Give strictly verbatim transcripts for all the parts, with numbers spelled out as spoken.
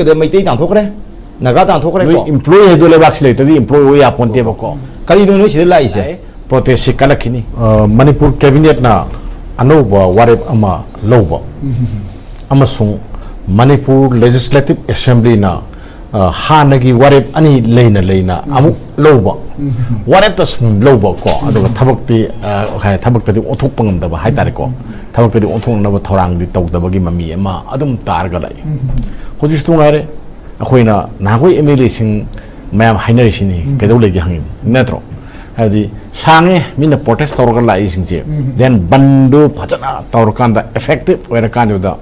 ꯀꯗ ꯃꯩꯇꯩ ꯇꯥꯟꯊꯣꯛꯈ꯭ꯔꯦ, ꯅꯥꯒꯥ ꯇꯥꯟꯊꯣꯛꯈ꯭ꯔꯦ꯫ ꯅꯣꯏ ꯏꯝꯄ꯭ꯂꯣꯏ ꯍꯥꯏꯗꯣ ꯂꯩꯕꯥꯛꯁꯤ ꯂꯩꯇ꯭ꯔꯗꯤ ꯏꯝꯄ꯭ꯂꯣꯏ ꯑꯣꯏ ꯌꯥꯄꯣꯟꯇꯦꯕꯀꯣ꯫ ꯀꯔꯤꯅꯣ ꯅꯣꯏ ꯁꯤꯗ ꯂꯥꯛꯏꯁꯦ? ꯄ꯭ꯔꯣꯇꯦꯁꯁꯤ ꯀꯜꯂꯛꯈꯤꯅꯤ꯫ ꯃꯅꯤꯄꯨꯔ ꯀꯦꯕꯤꯅꯦꯠꯅ ꯑꯅꯧꯕ ꯋꯥꯔꯦꯞ ꯑꯃ ꯂꯧꯕ ꯑꯃꯁꯨꯡ ꯃꯅꯤꯄꯨꯔ ꯂꯦꯖꯤꯁꯂꯦꯇꯤꯚ ꯑꯦꯁꯦꯝꯕ꯭ꯂꯤꯅ ꯍꯥꯟꯅꯒꯤ ꯋꯥꯔꯦꯞ ꯑꯅꯤ ꯂꯩꯅ ꯂꯩꯅ ꯑꯃꯨꯛ ꯂꯧꯕ꯫ ꯋꯥꯔꯦꯞꯇ ꯁꯨꯝ ꯂꯧꯕ ꯀꯣ, ꯑꯗꯨꯒ ꯊꯕꯛꯇꯤ ꯊꯕꯛꯇꯗꯤ ꯑꯣꯟꯊꯣꯛꯄ ꯉꯝꯗꯕ ꯍꯥꯏꯇꯥꯔꯦꯀꯣ꯫ ꯊꯕꯛꯇꯗꯤ ꯑꯣꯟꯊꯣꯛꯅꯕ ꯊꯧꯔꯥꯡꯗꯤ ꯇꯧꯗꯕꯒꯤ ꯃꯃꯤ ꯑꯃ ꯑꯗꯨꯝ ꯇꯥꯔꯒ ꯂꯥꯛꯏ꯫ ꯍꯧꯖꯤꯛꯁꯨ ꯉꯥꯏꯔꯦ, ꯑꯩꯈꯣꯏꯅ ꯅꯍꯥꯟꯈꯣꯏ ꯑꯦꯝ ꯑꯦꯜ ꯑꯦꯁꯤꯡ ꯃꯌꯥꯝ ꯍꯥꯏꯅꯔꯤꯁꯤꯅꯤ, ꯀꯩꯗꯧ ꯂꯩꯒꯦ ꯍꯪꯉꯤꯅꯤ ꯅꯠꯇ꯭ꯔꯣ? ꯍꯥꯏꯕꯗꯤ ꯁꯥꯡꯉꯦ ꯃꯤꯅ ꯄ꯭ꯔꯣꯇꯦꯁ ꯇꯧꯔꯒ ꯂꯥꯛꯏꯁꯤꯡꯁꯦ, ꯗꯦꯟ ꯕꯟꯗꯨ ꯐꯖꯅ ꯇꯧꯔꯀꯥꯟꯗ ꯏꯐꯦꯛꯇꯤꯞ ꯑꯣꯏꯔꯀꯥꯟꯗꯨꯗ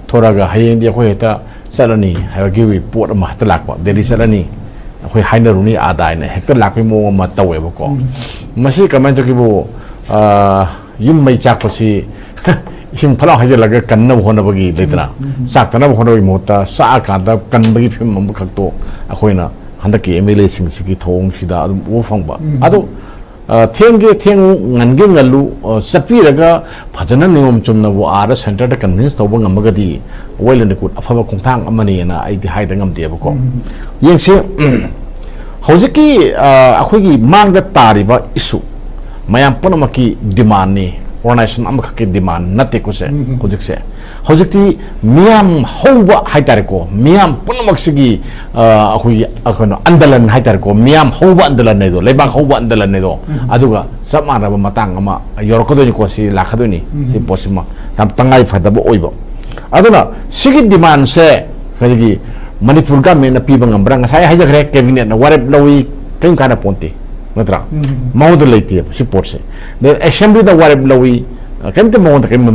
ꯊꯣꯔꯛꯑꯒ ꯍꯌꯦꯡꯗꯤ ꯑꯩꯈꯣꯏ ꯍꯦꯛꯇ ꯆꯠꯂꯅꯤ ꯍꯥꯏꯕꯒꯤ ꯄꯣꯠ ꯑꯃ ꯍꯦꯛꯇ ꯂꯥꯛꯄ, ꯗꯦꯜꯂꯤ ꯆꯠꯂꯅꯤ, ꯑꯩꯈꯣꯏ ꯍꯥꯏꯅꯔꯨꯅꯤ ꯑꯥꯗꯥ ꯍꯥꯏꯅ ꯍꯦꯛꯇ ꯂꯥꯛꯄꯒꯤ ꯃꯑꯣꯡ ꯑꯃ ꯇꯧꯋꯦꯕꯀꯣ꯫ ꯃꯁꯤ ꯀꯃꯥꯏꯅ ꯇꯧꯒꯦꯕꯨ, ꯌꯨꯝ ꯃꯩ ꯆꯥꯛꯄꯁꯤ ꯏꯁꯤꯡ ꯐꯠꯂꯥꯎ ꯍꯩꯖꯤꯜꯂꯒ ꯀꯟꯅꯕ ꯍꯣꯠꯅꯕꯒꯤ ꯂꯩꯗꯅ, ꯆꯥꯛꯇꯅꯕ ꯍꯣꯠꯅꯕꯒꯤ ꯃꯍꯨꯠꯇ ꯆꯥꯛꯑꯀꯥꯟꯗ ꯀꯟꯕꯒꯤ ꯐꯤꯕꯝ ꯑꯃꯈꯛꯇꯣ ꯑꯩꯈꯣꯏꯅ ꯍꯟꯗꯛꯀꯤ ꯑꯦꯝ ꯑꯦꯜ ꯑꯦꯁꯤꯡꯁꯤꯒꯤ ꯊꯧꯑꯣꯡꯁꯤꯗ ꯑꯗꯨꯝ ꯎꯕ ꯐꯪꯕ꯫ ꯑꯗꯣ ꯊꯦꯡꯒꯦ ꯊꯦꯡꯉꯨ, ꯉꯟꯒꯦ ꯉꯜꯂꯨ, ꯆꯠꯄꯤꯔꯒ ꯐꯖꯅ ꯅꯤꯌꯣꯝ ꯆꯨꯝꯅꯕꯨ ꯑꯥꯗ ꯁꯦꯟꯇꯔꯗ ꯀꯟꯚꯤꯟꯁ ꯇꯧꯕ ꯉꯝꯃꯒꯗꯤ ꯋꯦꯜ ꯑꯦꯟ ꯒꯨꯗ, ꯑꯐꯕ ꯈꯣꯡꯊꯥꯡ ꯑꯃꯅꯦꯅ ꯑꯩꯗꯤ ꯍꯥꯏꯗ ꯉꯝꯗꯦꯕꯀꯣ꯫ ꯌꯦꯡꯁꯤ, ꯍꯧꯖꯤꯛꯀꯤ ꯑꯩꯈꯣꯏꯒꯤ ꯃꯥꯡꯗ ꯇꯥꯔꯤꯕ ꯏꯁꯨ ꯃꯌꯥꯝ ꯄꯨꯝꯅꯃꯛꯀꯤ ꯗꯤꯃꯥꯟꯅꯤ, ꯑꯣꯔꯒꯅꯥꯏꯖꯦꯁꯟ ꯑꯃꯈꯛꯀꯤ ꯗꯤꯃꯥꯟ ꯅꯠꯇꯦꯀꯣ ꯁꯦ꯫ ꯍꯧꯖꯤꯛꯁꯦ, ꯍꯧꯖꯤꯛꯇꯤ ꯃꯤꯌꯥꯝ ꯍꯧꯕ ꯍꯥꯏꯇꯥꯔꯦꯀꯣ, ꯃꯤꯌꯥꯝ ꯄꯨꯝꯅꯃꯛꯁꯤꯒꯤ ꯑꯩꯈꯣꯏꯒꯤ ꯀꯩꯅꯣ ꯑꯟꯗꯂꯟ ꯍꯥꯏꯇꯥꯔꯦꯀꯣ, ꯃꯤꯌꯥꯝ ꯍꯧꯕ ꯑꯟꯗꯂꯟ ꯍꯥꯏꯗꯣ, ꯂꯩꯕꯥꯛ ꯍꯧꯕ ꯑꯟꯗꯂꯟ ꯍꯥꯏꯗꯣ, ꯑꯗꯨꯒ ꯆꯞ ꯃꯥꯟꯅꯕ ꯃꯇꯥꯡ ꯑꯃ ꯌꯧꯔꯛꯀꯗꯣꯏꯅꯤꯀꯣ꯫ ꯁꯤ ꯂꯥꯛꯀꯗꯣꯏꯅꯤ, ꯁꯤ ꯄꯣꯠꯁꯤꯃ ꯌꯥꯝ ꯇꯉꯥꯏ ꯐꯗꯕ ꯑꯣꯏꯕ꯫ ꯑꯗꯨꯅ ꯁꯤꯒꯤ ꯗꯤꯃꯥꯟꯁꯦ ꯑꯩꯈꯣꯏꯒꯤ ꯃꯅꯤꯄꯨꯔ ꯒꯃꯦꯟꯅ ꯄꯤꯕ ꯉꯝꯕ꯭ꯔꯥ? ꯉꯁꯥꯏ ꯍꯥꯏꯖꯈ꯭ꯔꯦ, ꯀꯦꯕꯤꯅꯦꯠꯅ ꯋꯥꯔꯦꯞ ꯂꯧꯏ, ꯀꯔꯤꯝ ꯀꯥꯟꯅ ꯄꯣꯟꯇꯦ, ꯅꯠꯇ꯭ꯔꯥ? ꯃꯉꯣꯟꯗ ꯂꯩꯇꯦꯕ ꯁꯤ ꯄꯣꯠꯁꯦ꯫ ꯑꯗ ꯑꯦꯁꯦꯝꯕ꯭ꯂꯤꯗ ꯋꯥꯔꯦꯞ ꯂꯧꯏ, ꯀꯔꯤꯝꯇ ꯃꯉꯣꯟꯗ ꯀꯔꯤꯝ,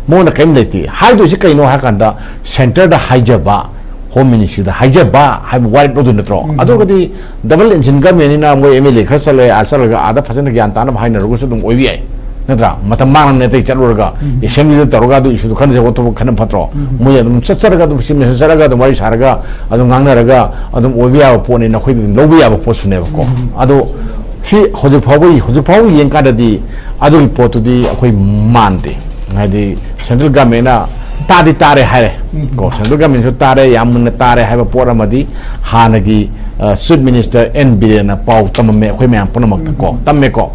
ꯃꯉꯣꯟꯗ ꯀꯔꯤꯝ ꯂꯩꯇꯦ꯫ ꯍꯥꯏꯗꯣꯏꯁꯤ ꯀꯩꯅꯣ ꯍꯥꯏꯔꯀꯥꯟꯗ ꯁꯦꯟꯇꯔꯗ ꯍꯥꯏꯖꯕ, ꯍꯣꯝ ꯃꯤꯅꯤꯁꯇ꯭ꯔꯤꯗ ꯍꯥꯏꯖꯕ ꯍꯥꯏꯕ ꯋꯥꯔꯦꯞ ꯂꯧꯗꯣꯏ ꯅꯠꯇ꯭ꯔꯣ? ꯑꯗꯨꯒꯗꯤ ꯗꯕꯜ ꯏꯟꯖꯤꯟ ꯒꯃꯦꯟꯅꯤꯅ ꯃꯣꯏ ꯑꯦꯝ ꯑꯦꯜ ꯑꯦ ꯈꯔ ꯆꯠꯂꯦ, ꯑꯥ ꯆꯠꯂꯒ ꯑꯥꯗ ꯐꯖꯅ ꯒ꯭ꯌꯥꯟ ꯇꯥꯅꯕ ꯍꯥꯏꯅꯔꯒꯁꯨ ꯑꯗꯨꯝ ꯑꯣꯏꯕ ꯌꯥꯏ, ꯅꯠꯇ꯭ꯔꯥ? ꯃꯇꯝ ꯃꯥꯡꯅ ꯑꯇꯩ ꯆꯠꯂꯨꯔꯒ ꯑꯦꯁꯦꯝꯕ꯭ꯂꯤꯗ ꯇꯧꯔꯒ ꯑꯗꯨ ꯏꯁꯨꯗꯨ ꯈꯟꯅꯖꯕ ꯊꯕꯛ ꯈꯟꯅ ꯐꯠꯇ꯭ꯔꯣ? ꯃꯣꯏ ꯑꯗꯨꯝ ꯆꯠꯆꯔꯒ ꯑꯗꯨꯝ ꯆꯤꯞ ꯃꯤꯅꯤꯁꯇꯔ ꯆꯠꯂꯒ ꯑꯗꯨꯝ ꯋꯥꯔꯤ ꯁꯥꯔꯒ ꯑꯗꯨꯝ ꯉꯥꯡꯅꯔꯒ ꯑꯗꯨꯝ ꯑꯣꯏꯕ ꯌꯥꯕ ꯄꯣꯠꯅꯤꯅ ꯑꯩꯈꯣꯏꯗꯤ ꯑꯗꯨꯝ ꯂꯧꯕ ꯌꯥꯕ ꯄꯣꯠꯁꯨꯅꯦꯕꯀꯣ꯫ ꯑꯗꯣ ꯁꯤ ꯍꯧꯖꯤꯛ ꯐꯥꯎꯕꯒꯤ, ꯍꯧꯖꯤꯛ ꯐꯥꯎꯕ ꯌꯦꯡꯀꯥꯟꯗꯗꯤ ꯑꯗꯨꯒꯤ ꯄꯣꯠꯇꯨꯗꯤ ꯑꯩꯈꯣꯏ ꯃꯥꯟꯗꯦ꯫ ꯍꯥꯏꯗꯤ ꯁꯦꯟꯇ꯭ꯔꯦꯜ ꯒꯃꯦꯟꯅ ꯇꯥꯗꯤ ꯇꯥꯔꯦ ꯍꯥꯏꯔꯦ꯫ ꯎꯝ꯫ ꯀꯣ, central government ꯁꯨ ꯇꯥꯔꯦ, ꯌꯥꯝ ꯃꯨꯟꯅ ꯇꯥꯔꯦ ꯍꯥꯏꯕ ꯄꯣꯠ ꯑꯃꯗꯤ ꯍꯥꯟꯅꯒꯤ, ꯑ, Chief Minister ꯑꯦꯟ ꯕꯤꯔꯦꯟꯅ ꯄꯥꯎ ꯇꯝꯃꯝꯃꯦ ꯑꯩꯈꯣꯏ ꯃꯌꯥꯝ ꯄꯨꯝꯅꯃꯛꯇ ꯀꯣ, ꯎꯝ꯫ ꯇꯝꯃꯦꯀꯣ꯫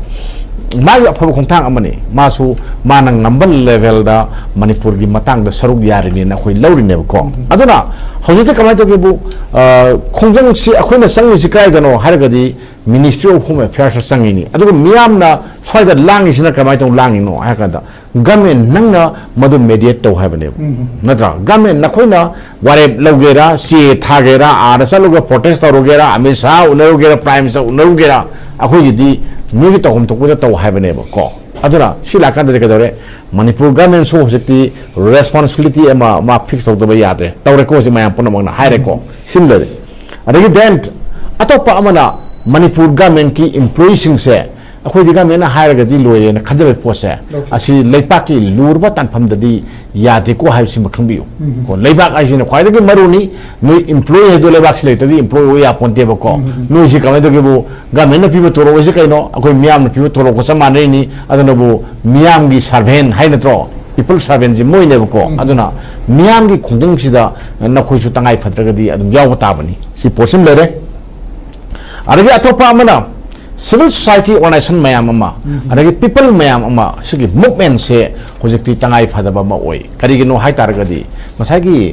ꯃꯥꯒꯤ ꯑꯐꯕ ꯈꯣꯡꯊꯥꯡ ꯑꯃꯅꯤ꯫ ꯃꯥꯁꯨ ꯃꯥꯅ ꯉꯝꯕ level ꯗ ꯃꯅꯤꯄꯨꯔꯒꯤ ꯃꯇꯥꯡꯗ ꯁꯔꯨꯛ ꯌꯥꯔꯤꯅꯦꯅ ꯑꯩꯈꯣꯏ ꯂꯧꯔꯤꯅꯦꯕꯀꯣ꯫ ꯎꯝ꯫ ꯑꯗꯨꯅ ꯍꯧꯖꯤꯛꯇꯤ ꯀꯃꯥꯏꯅ ꯇꯧꯒꯦꯕꯨ, ꯑ, ꯈꯣꯡꯖꯪꯁꯤ ꯑꯩꯈꯣꯏꯅ ꯆꯪꯉꯤꯁꯤ ꯀꯗꯥꯏꯗꯅꯣ ꯍꯥꯏꯔꯒꯗꯤ Ministry of Home Affairs ꯇ ꯆꯪꯉꯤꯅꯤ꯫ ꯑꯗꯨꯒ ꯃꯤꯌꯥꯝꯅ ꯁ꯭ꯋꯥꯏꯗ ꯂꯥꯡꯉꯤꯁꯤꯅ ꯀꯃꯥꯏꯅ ꯇꯧꯅ ꯂꯥꯡꯉꯤꯅꯣ ꯍꯥꯏꯔ ꯀꯥꯟꯗ government ꯅꯪꯅ ꯃꯗꯨ mediate ꯇꯧ ꯍꯥꯏꯕꯅꯦꯕ꯫ ꯎꯝ꯫ ꯅꯠꯇ꯭ꯔꯥ? Government ꯅꯈꯣꯏꯅ ꯋꯥꯔꯦꯞ ꯂꯧꯒꯦꯔꯥ, ꯆꯦ ꯊꯥꯒꯦꯔꯥ, ꯑꯥꯗ ꯆꯠꯂꯒ protest ꯇꯧꯔꯨꯒꯦꯔꯥ, Amit Shah ꯎꯅꯔꯨꯒꯦꯔꯥ, Prime Minister ꯎꯅꯔꯨꯒꯦꯔꯥ, ꯑꯩꯈꯣꯏꯒꯤꯗꯤ ꯅꯣꯏꯒꯤ ꯇꯧꯐꯝ ꯊꯣꯛꯄꯗ ꯇꯧ ꯍꯥꯏꯕꯅꯦꯕ ꯀꯣ꯫ ꯑꯗꯨꯅ ꯁꯤ ꯂꯥꯛꯀꯥꯟꯗꯗꯤ ꯀꯩꯗꯧꯔꯦ? ꯃꯅꯤꯄꯨꯔ government ꯁꯨ ꯍꯧꯖꯤꯛꯇꯤ responsibility ꯑꯃ ꯃꯥ fix ꯇꯧꯗꯕ ꯌꯥꯗ꯭ꯔꯦ꯫ ꯇꯧꯔꯦꯀꯣ ꯍꯧꯖꯤꯛ ꯃꯌꯥꯝ ꯄꯨꯝꯅꯃꯛꯅ ꯍꯥꯏꯔꯦꯀꯣ꯫ ꯎꯝ꯫ ꯁꯤꯃꯗꯗꯤ꯫ ꯑꯗꯒꯤ then ꯑꯇꯣꯞꯄ ꯑꯃꯅ ꯃꯅꯤꯄꯨꯔ government ꯀꯤ employee ꯁꯤꯡꯁꯦ ꯑꯩꯈꯣꯏꯗꯤ government ꯅ ꯍꯥꯏꯔꯒꯗꯤ ꯂꯣꯏꯔꯦꯅ ꯈꯟꯖꯕ ꯄꯣꯠꯁꯦ, ꯑꯣꯀꯦ꯫ ꯑꯁꯤ ꯂꯩꯄꯥꯛꯀꯤ ꯂꯨꯔꯕ ꯇꯥꯟꯐꯝꯗꯗꯤ ꯌꯥꯗꯦꯀꯣ ꯍꯥꯏꯕꯁꯤꯃ ꯈꯪꯕꯤꯌꯨ꯫ ꯎꯝ꯫ ꯀꯣ, ꯂꯩꯕꯥꯛ ꯍꯥꯏꯁꯤꯅ ꯈ꯭ꯋꯥꯏꯗꯒꯤ ꯃꯔꯨꯅꯤ꯫ ꯅꯣꯏ employee ꯍꯥꯏꯗꯣ ꯂꯩꯕꯥꯛꯁꯤ ꯂꯩꯇ꯭ꯔꯗꯤ employee ꯑꯣꯏ ꯌꯥꯄꯣꯟꯇꯦꯕꯀꯣ꯫ ꯎꯝ꯫ ꯅꯣꯏꯁꯤ ꯀꯃꯥꯏꯅ ꯇꯧꯒꯦꯕꯨ, government ꯅ ꯄꯤꯕ ꯇꯣꯂꯣꯞ ꯑꯁꯤ ꯀꯩꯅꯣ? ꯑꯩꯈꯣꯏ ꯃꯤꯌꯥꯝꯅ ꯄꯤꯕ ꯇꯣꯂꯣꯞꯀ ꯆꯞ ꯃꯥꯟꯅꯔꯤꯅꯤ꯫ ꯑꯗꯨꯅꯕꯨ ꯃꯤꯌꯥꯝꯒꯤ servant ꯍꯥꯏ ꯅꯠꯇ꯭ꯔꯣ? People servant ꯁꯤ ꯃꯣꯏꯅꯦꯕꯀꯣ꯫ ꯎꯝ꯫ ꯑꯗꯨꯅ ꯃꯤꯌꯥꯝꯒꯤ ꯈꯣꯡꯖꯪꯁꯤꯗ ꯅꯈꯣꯏꯁꯨ ꯇꯉꯥꯏ ꯐꯗ꯭ꯔꯒꯗꯤ ꯑꯗꯨꯝ ꯌꯥꯎꯕ ꯇꯥꯕꯅꯤ꯫ ꯁꯤ ꯄꯣꯠꯁꯤꯃ ꯂꯩꯔꯦ꯫ ꯑꯗꯒꯤ ꯑꯇꯣꯞꯄ ꯑꯃꯅ civil society organization ꯃꯌꯥꯝ ꯑꯃ, ꯎꯝ꯫ ꯑꯗꯒꯤ people ꯃꯌꯥꯝ ꯑꯃ, ꯁꯤꯒꯤ movement ꯁꯦ ꯍꯧꯖꯤꯛꯇꯤ ꯇꯉꯥꯏ ꯐꯗꯕ ꯑꯃ ꯑꯣꯏ꯫ ꯀꯔꯤꯒꯤꯅꯣ ꯍꯥꯏ ꯇꯥꯔꯒꯗꯤ ꯉꯁꯥꯏꯒꯤ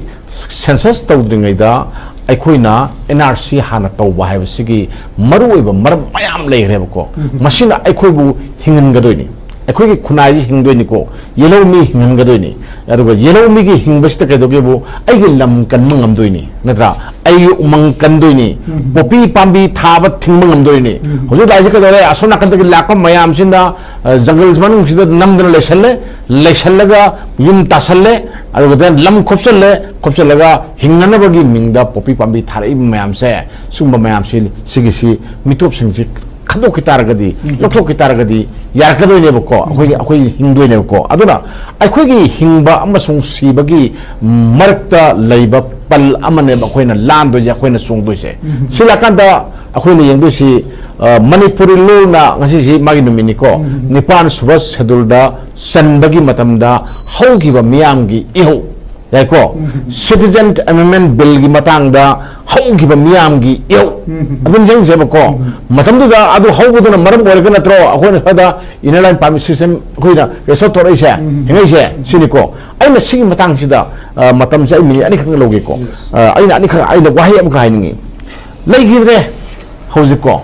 census ꯇꯧꯗ꯭ꯔꯤꯉꯩꯗ ꯑꯩꯈꯣꯏꯅ ꯑꯦꯟ ꯑꯥꯔ ꯁꯤ ꯍꯥꯟꯅ ꯇꯧꯕ ꯍꯥꯏꯕꯁꯤꯒꯤ ꯃꯔꯨꯑꯣꯏꯕ ꯃꯔꯝ ꯃꯌꯥꯝ ꯂꯩꯈ꯭ꯔꯦꯕꯀꯣ꯫ ꯎꯝ꯫ ꯃꯁꯤꯅ ꯑꯩꯈꯣꯏꯕꯨ ꯍꯤꯡꯍꯟꯒꯗꯣꯏꯅꯤ꯫ ꯑꯩꯈꯣꯏꯒꯤ ꯈꯨꯟꯅꯥꯏꯁꯤ ꯍꯤꯡꯗꯣꯏꯅꯤꯀꯣ꯫ ꯌꯦꯜꯍꯧꯃꯤ ꯍꯤꯡꯍꯟꯒꯗꯣꯏꯅꯤ꯫ ꯑꯗꯨꯒ ꯌꯦꯜꯍꯧꯃꯤꯒꯤ ꯍꯤꯡꯕꯁꯤꯗ ꯀꯩꯗꯧꯒꯦꯕꯨ, ꯑꯩꯒꯤ ꯂꯝ ꯀꯟꯕ ꯉꯝꯗꯣꯏꯅꯤ, ꯅꯠꯇ꯭ꯔꯥ? ꯑꯩꯒꯤ ꯎꯃꯪ ꯀꯟꯗꯣꯏꯅꯤ꯫ ꯎꯝ꯫ ꯄꯣꯄꯤ ꯄꯥꯝꯕꯤ ꯊꯥꯕ ꯊꯤꯡꯕ ꯉꯝꯗꯣꯏꯅꯤ꯫ ꯎꯝ꯫ ꯍꯧꯖꯤꯛ ꯂꯥꯛꯏꯁꯦ ꯀꯩꯗꯧꯔꯦ? ꯑꯁꯣꯝ ꯅꯥꯀꯟꯗꯒꯤ ꯂꯥꯛꯄ ꯃꯌꯥꯝꯁꯤꯅ, ꯑ, ꯖꯪꯒꯜ ꯃꯅꯨꯡꯁꯤꯗ ꯅꯝꯗꯅ ꯂꯩꯁꯜꯂꯦ, ꯂꯩꯁꯜꯂꯒ ꯌꯨꯝ ꯇꯥꯁꯜꯂꯦ, ꯑꯗꯨꯒ then ꯂꯝ ꯈꯣꯞꯆꯜꯂꯦ, ꯈꯣꯞꯆꯜꯂꯒ ꯍꯤꯡꯅꯅꯕꯒꯤ ꯃꯤꯡꯗ ꯄꯣꯄꯤ ꯄꯥꯝꯕꯤ ꯊꯥꯔꯛꯏꯕ ꯃꯌꯥꯝꯁꯦ, ꯁꯤꯒꯨꯝꯕ ꯃꯌꯥꯝꯁꯤ, ꯁꯤꯒꯤꯁꯤ ꯃꯤꯇꯣꯞꯁꯤꯡꯁꯤ ꯈꯟꯗꯣꯛꯈꯤ ꯇꯥꯔꯒꯗꯤ, ꯎꯝ꯫ ꯂꯧꯊꯣꯛꯈꯤ ꯇꯥꯔꯒꯗꯤ ꯌꯥꯔꯛꯀꯗꯣꯏꯅꯦꯕꯀꯣ, ꯑꯩꯈꯣꯏꯒꯤ, ꯎꯝ꯫ ꯑꯩꯈꯣꯏꯒꯤ ꯍꯤꯡꯗꯣꯏꯅꯦꯕꯀꯣ꯫ ꯑꯗꯨꯅ ꯑꯩꯈꯣꯏꯒꯤ ꯍꯤꯡꯕ ꯑꯃꯁꯨꯡ ꯁꯤꯕꯒꯤ ꯃꯔꯛꯇ ꯂꯩꯕ ꯄꯜ ꯑꯃꯅꯦꯕ ꯑꯩꯈꯣꯏꯅ ꯂꯥꯟꯗꯣꯏꯁꯦ, ꯑꯩꯈꯣꯏꯅ ꯆꯣꯡꯗꯣꯏꯁꯦ꯫ ꯎꯝ꯫ ꯁꯤ ꯂꯥꯛꯀꯥꯟꯗ ꯑꯩꯈꯣꯏꯅ ꯌꯦꯡꯗꯣꯏꯁꯤ, ꯑ, ꯃꯅꯤꯄꯨꯔꯤ ꯂꯣꯟꯅ ꯉꯁꯤꯁꯤ ꯃꯥꯒꯤ ꯅꯨꯃꯤꯠꯅꯤꯀꯣ, ꯎꯝ꯫ ꯅꯤꯄꯥꯟ ꯁꯨꯕ schedule ꯗ ꯆꯟꯕꯒꯤ ꯃꯇꯝꯗ ꯍꯧꯈꯤꯕ ꯃꯤꯌꯥꯝꯒꯤ ꯏꯍꯧ, ꯌꯥꯏꯀꯣ? Citizen Amendment Billꯒꯤ ꯃꯇꯥꯡꯗ ꯍꯧꯈꯤꯕ ꯃꯤꯌꯥꯝꯒꯤ ꯏꯍꯧ, ꯑꯗꯨꯝ ꯌꯦꯡꯁꯦꯕꯀꯣ꯫ ꯃꯇꯝꯗꯨꯗ ꯑꯗꯨ ꯍꯧꯕꯗꯨꯅ ꯃꯔꯝ ꯑꯣꯏꯔꯒ ꯅꯠꯇ꯭ꯔꯣ ꯑꯩꯈꯣꯏꯅ ꯁ꯭ꯋꯥꯏꯗ Inner Line Permit System ꯑꯩꯈꯣꯏꯅ restore ꯇꯧꯔꯛꯏꯁꯦ, ꯍꯤꯡꯉꯛꯏꯁꯦ? ꯁꯤꯅꯤꯀꯣ꯫ ꯑꯩꯅ ꯁꯤꯒꯤ ꯃꯇꯥꯡꯁꯤꯗ, ꯑ, ꯃꯇꯝꯁꯦ ꯑꯩ ꯃꯤꯅꯤꯠ ꯑꯅꯤꯈꯛꯇꯪ ꯂꯧꯒꯦꯀꯣ꯫ ꯑ, ꯑꯩꯅ ꯑꯅꯤꯈꯛ, ꯑꯩꯅ ꯋꯥꯍꯩ ꯑꯃꯈꯛ ꯍꯥꯏꯅꯤꯡꯉꯤ꯫ ꯂꯩꯈꯤꯗ꯭ꯔꯦ ꯍꯧꯖꯤꯛꯀꯣ꯫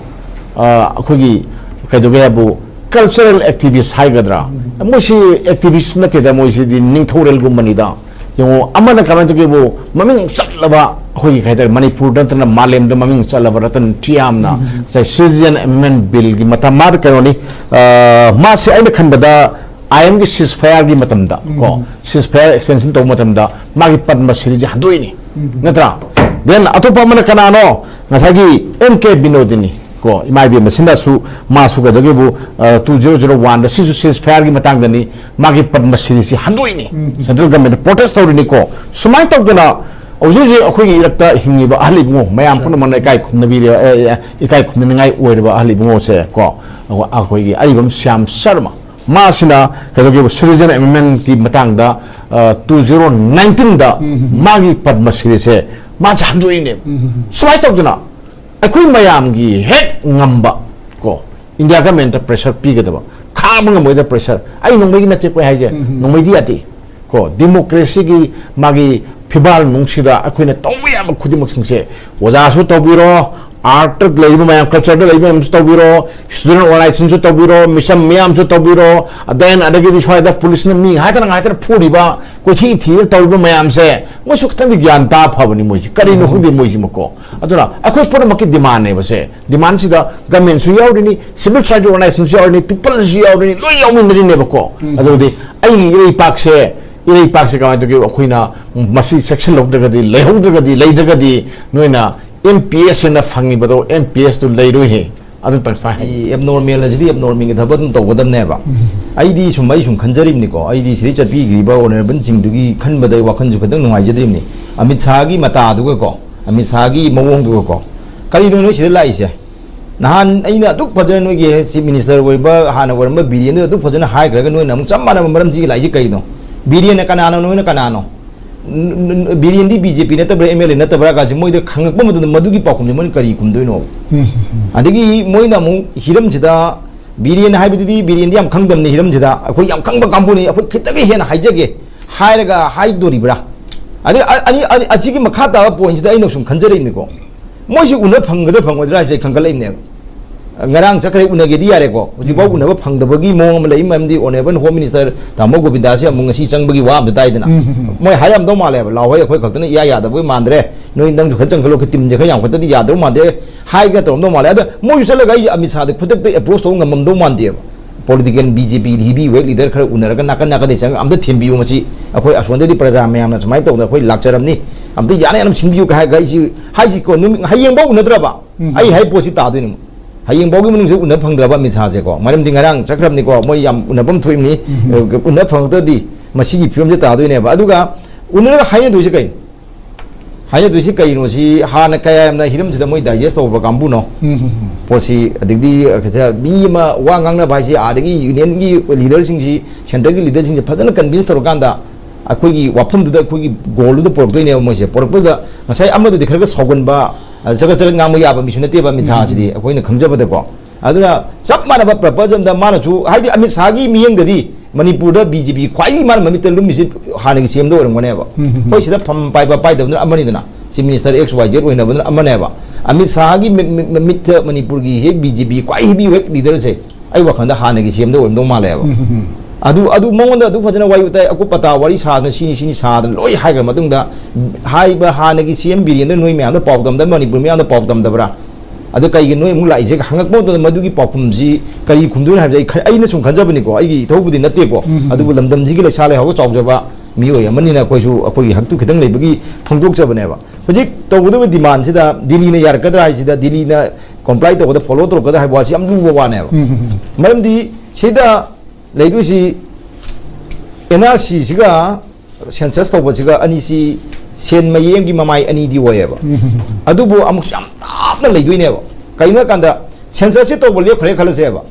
ꯑ, ꯑꯩꯈꯣꯏꯒꯤ ꯀꯩꯗꯧꯒꯦ ꯍꯥꯏꯕꯨ, cultural activist ꯍꯥꯏꯒꯗ꯭ꯔꯥ? ꯃꯣꯏꯁꯤ activist ꯅꯠꯇꯦꯗ, ꯃꯣꯏꯁꯤꯗꯤ ꯅꯤꯡꯊꯧꯔꯦꯜꯒꯨꯝꯕꯅꯤꯗ꯫ ꯌꯦꯡꯉꯣ, ꯑꯃꯅ ꯀꯃꯥꯏꯅ ꯇꯧꯒꯦꯕꯨ, ꯃꯃꯤꯡ ꯆꯠꯂꯕ, ꯑꯩꯈꯣꯏꯒꯤ ꯀꯩ ꯍꯥꯏꯇꯥꯔꯦ, ꯃꯅꯤꯄꯨꯔꯗ ꯅꯠꯇꯅ ꯃꯥꯂꯦꯝꯗ ꯃꯃꯤꯡ ꯆꯠꯂꯕ ꯔꯇꯟ ꯇ꯭ꯔꯤꯌꯥꯝꯅ ꯉꯁꯥꯏ Citizen Amendment Billꯒꯤ ꯃꯇꯝ, ꯃꯥꯗ ꯀꯩꯅꯣꯅꯤ, ꯑ, ꯃꯥꯁꯤ ꯑꯩꯅ ꯈꯟꯕꯗ I M ꯒꯤ ceasefire ꯒꯤ ꯃꯇꯝꯗ ꯀꯣ, ceasefire extension ꯇꯧꯕ ꯃꯇꯝꯗ ꯃꯥꯒꯤ ꯄꯗꯃ ꯁ꯭ꯔꯤꯁꯦ ꯍꯟꯗꯣꯛꯏꯅꯤ, ꯅꯠꯇ꯭ꯔꯥ? Then ꯑꯇꯣꯞꯄ ꯑꯃꯅ ꯀꯅꯥꯅꯣ? ꯉꯁꯥꯏꯒꯤ M K ꯕꯤꯅꯣꯗꯤꯅꯤ ꯀꯣ, ꯏꯃꯥ ꯏꯕꯦꯝ ꯃꯁꯤꯅꯁꯨ, ꯃꯥꯁꯨ ꯀꯩꯗꯧꯒꯦꯕꯨ, ꯑ, two zero zero one ꯗ ꯁꯤꯁꯨ ceasefire ꯒꯤ ꯃꯇꯥꯡꯗꯅꯤ, ꯃꯥꯒꯤ ꯄꯗꯃ ꯁ꯭ꯔꯤꯁꯤ ꯍꯟꯗꯣꯛꯏꯅꯤ꯫ Central government ꯗ protest ꯇꯧꯔꯤꯅꯤꯀꯣ꯫ ꯁꯨꯃꯥꯏꯅ ꯇꯧꯗꯅ ꯍꯧꯖꯤꯛ ꯍꯧꯖꯤꯛ ꯑꯩꯈꯣꯏꯒꯤ ꯏꯔꯛꯇ ꯍꯤꯡꯉꯤꯕ ꯑꯍꯜ ꯏꯕꯨꯡꯉꯣ ꯃꯌꯥꯝ ꯄꯨꯝꯅꯃꯛꯅ ꯏꯀꯥꯏ ꯈꯨꯝꯅꯕꯤꯔꯦ, ꯑꯦ, ꯑꯦ, ꯏꯀꯥꯏ ꯈꯨꯝꯅꯅꯤꯡꯉꯥꯏ ꯑꯣꯏꯔꯕ ꯑꯍꯜ ꯏꯕꯨꯡꯉꯣꯁꯦ ꯀꯣ, ꯑꯩꯈꯣꯏꯒꯤ ꯑꯔꯤꯕꯝ ꯁ꯭ꯌꯥꯝ ꯁꯔꯃ, ꯃꯥꯁꯤꯅ ꯀꯩꯗꯧꯒꯦꯕ, Citizen Amendment ꯀꯤ ꯃꯇꯥꯡꯗ, ꯑ, two zero nineteen ꯗ ꯃꯥꯒꯤ ꯄꯗꯃ ꯁ꯭ꯔꯤꯁꯦ ꯃꯥꯁꯦ ꯍꯟꯗꯣꯛꯏꯅꯦꯕ꯫ ꯁꯨꯃꯥꯏꯅ ꯇꯧꯗꯅ ꯑꯩꯈꯣꯏ ꯃꯌꯥꯝꯒꯤ ꯍꯦꯛ ꯉꯝꯕ ꯀꯣ, India government ꯇ pressure ꯄꯤꯒꯗꯕ, ꯈꯥꯡꯕ ꯉꯝꯃꯣꯏꯗ pressure꯫ ꯑꯩ ꯅꯣꯡꯃꯩꯒꯤ ꯅꯠꯇꯦꯀꯣ ꯑꯩ ꯍꯥꯏꯁꯦ, ꯅꯣꯡꯃꯩꯗꯤ ꯌꯥꯗꯦ ꯀꯣ꯫ Democracy ꯒꯤ ꯃꯥꯒꯤ ꯐꯤꯕꯥꯜ ꯅꯨꯡꯁꯤꯗ ꯑꯩꯈꯣꯏꯅ ꯇꯧꯕ ꯌꯥꯕ ꯈꯨꯗꯤꯡꯃꯛꯁꯤꯡꯁꯦ, ꯑꯣꯖꯥꯁꯨ ꯇꯧꯕꯤꯔꯣ, art ꯇ ꯂꯩꯔꯤꯕ ꯃꯌꯥꯝ, culture ꯗ ꯂꯩꯔꯤꯕ ꯃꯌꯥꯝꯁꯨ ꯇꯧꯕꯤꯔꯣ, student organization ꯁꯨ ꯇꯧꯕꯤꯔꯣ, mission ꯃꯌꯥꯝꯁꯨ ꯇꯧꯕꯤꯔꯣ, then ꯑꯗꯒꯤꯗꯤ ꯁ꯭ꯋꯥꯏꯗ police ꯅ ꯃꯤ ꯉꯥꯏꯇꯅ ꯉꯥꯏꯇꯅ ꯐꯨꯔꯤꯕ, ꯀꯣꯏꯊꯤ ꯊꯤꯔ ꯇꯧꯔꯤꯕ ꯃꯌꯥꯝꯁꯦ, ꯃꯣꯏꯁꯨ ꯈꯤꯇꯪꯗꯤ ꯒ꯭ꯌꯥꯟ ꯇꯥ ꯐꯕꯅꯤ꯫ ꯃꯣꯏꯁꯤ ꯀꯔꯤꯅꯣ ꯈꯪꯗꯦ ꯃꯣꯏꯁꯤꯃꯀꯣ꯫ ꯑꯗꯨꯅ ꯑꯩꯈꯣꯏ ꯄꯨꯝꯅꯃꯛꯀꯤ demand ꯅꯦꯕꯁꯦ꯫ Demand ꯁꯤꯗ government ꯁꯨ ꯌꯥꯎꯔꯤꯅꯤ, civil society organization ꯁꯨ ꯌꯥꯎꯔꯤꯅꯤ, people ꯁꯨ ꯌꯥꯎꯔꯤꯅꯤ, ꯂꯣꯏ ꯌꯥꯎꯃꯤꯟꯅꯔꯤꯅꯦꯕꯀꯣ꯫ ꯑꯗꯨꯗꯤ ꯑꯩꯒꯤ ꯏꯔꯩꯄꯥꯛꯁꯦ, ꯏꯔꯩꯄꯥꯛꯁꯦ ꯀꯃꯥꯏꯅ ꯇꯧꯒꯦ? ꯑꯩꯈꯣꯏꯅ ꯃꯁꯤ ꯆꯦꯛꯁꯤꯜꯍꯧꯗ꯭ꯔꯒꯗꯤ, ꯂꯩꯍꯧꯗ꯭ꯔꯒꯗꯤ, ꯂꯩꯗ꯭ꯔꯒꯗꯤ ꯅꯣꯏꯅ M P S ꯅ ꯐꯪꯉꯤꯕꯗꯣ M P S ꯇꯨ ꯂꯩꯔꯣꯏꯅꯦ꯫ ꯑꯗꯨ ꯇꯪꯈꯥꯏ ꯍꯥꯏ꯫ ꯑꯩ abnormal ꯑꯁꯤꯗꯤ abnormal ꯒꯤ ꯊꯕꯛ ꯑꯗꯨꯝ ꯇꯧꯒꯗꯕꯅꯦꯕ꯫ ꯑꯩꯗꯤ ꯁꯨꯝ, ꯑꯩ ꯁꯨꯝ ꯈꯟꯖꯔꯤꯕꯅꯤꯀꯣ, ꯑꯩꯗꯤ ꯁꯤꯗꯩ ꯆꯠꯄꯤꯈ꯭ꯔꯤꯕ honourable ꯁꯤꯡꯗꯨꯒꯤ ꯈꯟꯕꯗ ꯑꯩ ꯋꯥꯈꯜꯁꯨ ꯈꯤꯇꯪ ꯅꯨꯡꯉꯥꯏꯖꯗ꯭ꯔꯤꯕꯅꯤ꯫ ꯑꯃꯤꯠ ꯁꯥꯍꯒꯤ ꯃꯇꯥꯗꯨꯒꯀꯣ, ꯑꯃꯤꯠ ꯁꯥꯍꯒꯤ ꯃꯑꯣꯡꯗꯨꯒꯀꯣ, ꯀꯔꯤꯅꯣ ꯅꯣꯏ ꯁꯤꯗ ꯂꯥꯛꯏꯁꯦ? ꯅꯍꯥꯟ ꯑꯩꯅ ꯑꯗꯨꯛ ꯐꯖꯅ ꯅꯣꯏꯒꯤ Chief Minister ꯑꯣꯏꯔꯤꯕ, ꯍꯥꯟꯅ ꯑꯣꯏꯔꯝꯕ ꯕꯤꯔꯦꯟꯗꯨꯗ ꯑꯗꯨꯛ ꯐꯖꯅ ꯍꯥꯏꯈ꯭ꯔꯒ ꯅꯣꯏꯅ ꯑꯃꯨꯛ ꯆꯞ ꯃꯥꯟꯅꯕ ꯃꯔꯝꯁꯤꯒꯤ ꯂꯥꯛꯏꯁꯦ ꯀꯩꯅꯣ? ꯕꯤꯔꯦꯟꯅ ꯀꯅꯥꯅꯣ, ꯅꯣꯏꯅ ꯀꯅꯥꯅꯣ? ꯕꯤꯔꯦꯟꯗꯤ ꯕꯤ ꯖꯦ ꯄꯤ ꯅꯠꯇꯕ꯭ꯔꯥ, ꯑꯦꯝ ꯑꯦꯜ ꯑꯦ ꯅꯠꯇꯕ꯭ꯔꯥ ꯀꯥꯏꯁꯦ ꯃꯣꯏꯗ ꯈꯪꯉꯛꯄ ꯃꯇꯝꯗ ꯃꯗꯨꯒꯤ ꯄꯥꯎꯈꯨꯝꯁꯦ ꯃꯣꯏꯅ ꯀꯔꯤ ꯈꯨꯝꯗꯣꯏꯅꯣ? ꯑꯗꯒꯤ ꯃꯣꯏꯅ ꯑꯃꯨꯛ ꯍꯤꯔꯝꯁꯤꯗ, ꯕꯤꯔꯦꯟ ꯍꯥꯏꯕꯗꯨꯗꯤ ꯕꯤꯔꯦꯟꯗꯤ ꯌꯥꯝ ꯈꯪꯗꯕꯅꯤ, ꯍꯤꯔꯝꯁꯤꯗ ꯑꯩꯈꯣꯏ ꯌꯥꯝ ꯈꯪꯕ ꯀꯥꯡꯕꯨꯅꯤ, ꯑꯩꯈꯣꯏ ꯈꯤꯇꯪ ꯍꯦꯟꯅ ꯍꯥꯏꯖꯒꯦ ꯍꯥꯏꯔꯒ ꯍꯥꯏꯗꯣꯔꯤꯕ꯭ꯔꯥ? ꯑꯗꯩ ꯑ-, ꯑꯅꯤ, ꯑꯅꯤ, ꯑꯁꯤꯒꯤ ꯃꯈꯥ ꯇꯥꯕ ꯄꯣꯏꯟꯁꯤꯗ ꯑꯩꯅ ꯁꯨꯝ ꯈꯟꯖꯔꯛꯏꯅꯤꯀꯣ, ꯃꯣꯏꯁꯤ ꯎꯅ ꯐꯪꯒꯗ꯭ꯔꯥ ꯐꯪꯉꯣꯏꯗ꯭ꯔꯥ ꯍꯥꯏꯕꯁꯦ ꯑꯩ ꯈꯟꯒꯠꯂꯛꯏꯕꯅꯦꯕ꯫ ꯉꯔꯥꯡ ꯆꯠꯈ꯭ꯔꯦ, ꯎꯅꯒꯦꯗꯤ ꯌꯥꯔꯦꯀꯣ, ꯍꯧꯖꯤꯛꯐꯥꯎ ꯎꯅꯕ ꯐꯪꯗꯕꯒꯤ ꯃꯑꯣꯡ ꯑꯃ ꯂꯩ꯫ ꯃꯔꯝꯗꯤ Honourable Home Minister ꯇꯥꯃꯣ ꯒꯣꯕꯤꯟꯗꯥꯁꯤ ꯑꯃꯨꯛ ꯉꯁꯤ ꯆꯪꯕꯒꯤ ꯋꯥ ꯑꯝꯇ ꯇꯥꯏꯗꯅ, ꯎꯝ, ꯎꯝ, ꯎꯝ꯫ ꯃꯣꯏ ꯍꯥꯏꯔꯝꯗꯧ ꯃꯥꯜꯂꯦꯕ, "ꯂꯥꯎꯍꯣꯏ, ꯑꯩꯈꯣꯏ ꯈꯛꯇꯅ ꯏꯌꯥ ꯌꯥꯗꯕꯒꯤ ꯃꯥꯟꯗ꯭ꯔꯦ, ꯅꯣꯏ ꯅꯪꯁꯨ ꯈꯔ ꯆꯪꯈꯠꯂꯣ, ꯇꯤꯝꯁꯦ ꯈꯔ ꯌꯥꯝꯈꯠꯇꯗꯤ ꯌꯥꯗꯧ ꯃꯥꯟꯗꯦ" ꯍꯥꯏꯒ ꯇꯧꯔꯝꯗꯧ ꯃꯥꯜꯂꯦ꯫ ꯑꯗ ꯃꯣꯏꯁꯨ ꯆꯠꯂꯒ ꯑꯩ ꯑꯃꯤꯠ ꯁꯥꯍꯗ ꯈꯨꯗꯛꯇ ꯑꯦꯄ꯭ꯔꯣꯁ ꯇꯧꯕ ꯉꯝꯃꯝꯗꯧ ꯃꯥꯟꯗꯦꯕ꯫ ꯄꯣꯂꯤꯇꯤꯀꯦꯜ ꯕꯤ ꯖꯦ ꯄꯤ ꯍꯦꯚꯤ ꯋꯦꯠ ꯂꯤꯗꯔ ꯈꯔ ꯎꯅꯔꯒ ꯅꯥꯀꯟ ꯅꯥꯀꯟꯗꯩ ꯆꯪꯉꯒ ꯑꯝꯇ ꯊꯦꯝꯕꯤꯌꯨ, ꯃꯁꯤ ꯑꯩꯈꯣꯏ ꯑꯁꯣꯝꯗꯗꯤ ꯄ꯭ꯔꯖꯥ ꯃꯌꯥꯝꯅ ꯁꯨꯃꯥꯏꯅ ꯇꯧꯗꯅ ꯑꯩꯈꯣꯏ ꯂꯥꯛꯆꯔꯝꯅꯤ, ꯑꯝꯇ ꯌꯥꯅ ꯌꯥꯅꯕ ꯁꯤꯟꯕꯤꯌꯨ ꯍꯥꯏꯔꯒ ꯑꯩꯁꯤ ꯍꯥꯏꯁꯤꯀꯣ, ꯅꯨꯃꯤꯠ ꯍꯌꯦꯡꯐꯥꯎ ꯎꯅꯗ꯭ꯔꯕ ꯎꯝ꯫ ꯑꯩ ꯍꯥꯏ ꯄꯣꯠꯁꯤ ꯇꯥꯗꯣꯏꯅꯤ꯫ ꯍꯌꯦꯡꯐꯥꯎꯒꯤ ꯃꯅꯨꯡꯁꯤꯗ ꯎꯅ ꯐꯪꯗ꯭ꯔꯕ ꯑꯃꯤꯠ ꯁꯥꯍꯁꯦꯀꯣ, ꯃꯔꯝꯗꯤ ꯉꯔꯥꯡ ꯆꯠꯈ꯭ꯔꯕꯅꯤꯀꯣ, ꯃꯣꯏ ꯌꯥꯝ ꯎꯅꯐꯝ ꯊꯣꯛꯏꯕꯅꯤ꯫ ꯎꯝ꯫ ꯎꯅ ꯐꯪꯉꯛꯇ꯭ꯔꯗꯤ ꯃꯁꯤꯒꯤ ꯐꯤꯕꯝꯁꯦ ꯇꯥꯗꯣꯏꯅꯦꯕ꯫ ꯑꯗꯨꯒ ꯎꯅꯔꯒ ꯍꯥꯏꯅꯗꯣꯏꯁꯦ ꯀꯩꯅꯣ? ꯍꯥꯏꯅꯗꯣꯏꯁꯤ ꯀꯩꯅꯣ? ꯁꯤ ꯍꯥꯟꯅ ꯀꯌꯥ ꯌꯥꯝꯅ ꯍꯤꯔꯝꯁꯤꯗ ꯃꯣꯏ ꯗꯥꯏꯖꯦꯁ ꯇꯧꯕ ꯀꯥꯡꯕꯨꯅꯣ? ꯎꯝ, ꯎꯝ, ꯎꯝ꯫ ꯄꯣꯠꯁꯤ, ꯑꯗꯒꯤꯗꯤ ꯈꯤꯇ ꯃꯤ ꯑꯃ ꯋꯥ ꯉꯥꯡꯅꯕ ꯍꯥꯏꯁꯤ, ꯑꯥꯗꯒꯤ ꯌꯨꯅꯤꯌꯟꯒꯤ ꯂꯤꯗꯔꯁꯤꯡꯁꯤ, ꯁꯦꯟꯇꯔꯒꯤ ꯂꯤꯗꯔꯁꯤꯡꯁꯤ ꯐꯖꯅ ꯀꯟꯚꯤꯟꯁ ꯇꯧꯔꯀꯥꯟꯗ ꯑꯩꯈꯣꯏꯒꯤ ꯋꯥꯐꯝꯗꯨꯗ, ꯑꯩꯈꯣꯏꯒꯤ ꯒꯣꯜꯗꯨꯗ ꯄꯨꯔꯛꯇꯣꯏꯅꯦꯕ ꯃꯣꯏꯁꯦ꯫ ꯄꯨꯔꯛꯄꯗ ꯉꯁꯥꯏ ꯑꯃꯗꯨꯗꯤ ꯈꯔ ꯈꯔ ꯁꯥꯎꯒꯟꯕ, ꯑ, ꯆꯒꯠ ꯆꯒꯠ ꯉꯥꯡꯕ ꯌꯥꯕ ꯃꯤꯁꯨ ꯅꯠꯇꯦꯕ ꯑꯃꯤꯠ ꯁꯥꯍꯁꯤꯗꯤ, ꯎꯝ꯫ ꯑꯩꯈꯣꯏꯅ ꯈꯪꯖꯕꯗꯀꯣ꯫ ꯑꯗꯨꯅ ꯆꯞ ꯃꯥꯟꯅꯕ ꯄꯔꯄꯁ ꯑꯃꯗ ꯃꯥꯅꯁꯨ, ꯍꯥꯏꯗꯤ ꯑꯃꯤꯠ ꯁꯥꯍꯒꯤ ꯃꯤꯠꯌꯦꯡꯗꯗꯤ ꯃꯅꯤꯄꯨꯔꯗ ꯕꯤ ꯖꯦ ꯄꯤ ꯈ꯭ꯋꯥꯏꯗꯒꯤ ꯃꯥꯅ ꯃꯃꯤꯠꯇ ꯂꯨꯝꯃꯤꯁꯤ ꯍꯥꯟꯅꯒꯤ ꯁꯤ ꯑꯦꯝꯗ ꯑꯣꯏꯔꯝꯒꯅꯦꯕ꯫ ꯎꯝ, ꯎꯝ, ꯎꯝ꯫ ꯑꯩꯈꯣꯏ ꯁꯤꯗ ꯐꯝ ꯄꯥꯏꯕ ꯄꯥꯏꯗꯕꯗꯨꯅ ꯑꯃꯅꯤꯗꯅ, chief minister X Y Z ꯑꯣꯏꯅꯕꯗꯨꯅ ꯑꯃꯅꯦꯕ꯫ ꯑꯃꯤꯠ ꯁꯥꯍꯒꯤ ꯃꯤꯠ, ꯃꯤꯠ, ꯃꯃꯤꯠꯇ ꯃꯅꯤꯄꯨꯔꯒꯤ ꯍꯦꯛ ꯕꯤ ꯖꯦ ꯄꯤ ꯈ꯭ꯋꯥꯏ ꯍꯦꯚꯤ ꯋꯦꯠ ꯂꯤꯗꯔꯁꯦ ꯑꯩ ꯋꯥꯈꯜꯗ ꯍꯥꯟꯅꯒꯤ ꯁꯤ ꯑꯦꯝꯗ ꯑꯣꯏꯔꯝꯗꯧ ꯃꯥꯜꯂꯦꯕ꯫ ꯎꯝ, ꯎꯝ, ꯎꯝ꯫ ꯑꯗꯨ, ꯑꯗꯨ ꯃꯉꯣꯟꯗ ꯑꯗꯨ ꯐꯖꯅ ꯋꯥꯔꯤ ꯋꯥꯇꯥꯏ ꯑꯀꯨꯞ ꯑꯇꯥ ꯋꯥꯔꯤ ꯁꯥꯗꯅ ꯁꯤꯅꯤ ꯁꯤꯅꯤ ꯁꯥꯗꯅ ꯂꯣꯏ ꯍꯥꯏꯈ꯭ꯔ ꯃꯇꯨꯡꯗ, ꯍꯥꯏꯔꯤꯕ ꯍꯥꯟꯅꯒꯤ ꯁꯤ ꯑꯦꯝ ꯕꯤꯔꯦꯟꯗ꯭ꯔ ꯅꯣꯏ ꯃꯌꯥꯝꯗ ꯄꯥꯎ ꯇꯝꯗꯕ, ꯃꯅꯤꯄꯨꯔ ꯃꯌꯥꯝꯗ ꯄꯥꯎ ꯇꯝꯗꯕ꯭ꯔꯥ? ꯑꯗ ꯀꯩꯒꯤ ꯅꯣꯏ ꯑꯃꯨꯛ ꯂꯥꯛꯏꯁꯦ ꯍꯪꯉꯛꯄ ꯃꯇꯝꯗ ꯃꯗꯨꯒꯤ ꯄꯥꯎꯈꯨꯝꯁꯤ ꯀꯔꯤ ꯈꯨꯝꯗꯣꯏꯅꯣ ꯍꯥꯏꯕꯁꯦ ꯑꯩ ꯈ-, ꯑꯩꯅ ꯁꯨꯝ ꯈꯟꯖꯕꯅꯤꯀꯣ, ꯑꯩꯒꯤ ꯏꯊꯧꯕꯨꯗꯤ ꯅꯠꯇꯦꯀꯣ꯫ ꯎꯝ, ꯎꯝ, ꯎꯝ꯫ ꯑꯗꯨꯕꯨ ꯂꯝꯗꯝꯁꯤꯒꯤ ꯂꯩꯁꯥ ꯂꯩꯍꯥꯎ ꯆꯥꯎꯖꯕ ꯃꯤꯑꯣꯏ ꯑꯃꯅꯤꯅ ꯑꯩꯈꯣꯏꯁꯨ ꯑꯩꯈꯣꯏꯒꯤ ꯍꯛꯇꯨ ꯈꯤꯇꯪ ꯂꯩꯕꯒꯤ ꯐꯣꯡꯗꯣꯛꯆꯕꯅꯦꯕ꯫ ꯍꯧꯖꯤꯛ ꯇꯧꯒꯗꯕ ꯗꯤꯃꯥꯟꯁꯤꯗ ꯗꯤꯜꯂꯤꯅ ꯌꯥꯔꯛꯀꯗ꯭ꯔꯥ ꯍꯥꯏꯁꯤꯗ, ꯗꯤꯜꯂꯤꯅ ꯀꯣꯝꯄ꯭ꯂꯥꯏ ꯇꯧꯒꯗ, ꯐꯣꯂꯣ ꯇꯧꯔꯛꯀꯗ ꯍꯥꯏꯕ ꯋꯥꯁꯤ ꯌꯥꯝ ꯂꯨꯕ ꯋꯥꯅꯦꯕ꯫ ꯎꯝ, ꯎꯝ, ꯎꯝ꯫ ꯃꯔꯝꯗꯤ ꯁꯤꯗ ꯂꯩꯗꯣꯏꯁꯤ ꯑꯦꯟ ꯑꯥꯔ ꯁꯤꯁꯤꯒ ꯁꯦꯟꯁꯁ ꯇꯧꯕꯁꯤꯒ ꯑꯅꯤꯁꯤ ꯁꯦꯟ ꯃꯌꯦꯡꯒꯤ ꯃꯃꯥꯏ ꯑꯅꯤꯗꯤ ꯑꯣꯏꯌꯦꯕ꯫ ꯎꯝ꯫ ꯑꯗꯨꯕꯨ ꯑꯃꯨꯛꯁꯨ ꯌꯥꯝ ꯂꯥꯞꯅ ꯂꯩꯗꯣꯏꯅꯦꯕ꯫ ꯀꯩꯒꯤꯅꯣ ꯍꯥꯏ ꯀꯥꯟꯗ ꯁꯦꯟꯁꯁꯁꯤ ꯇꯧꯕ ꯂꯦꯞꯈ꯭ꯔꯦ ꯈꯜꯂꯁꯦꯕ,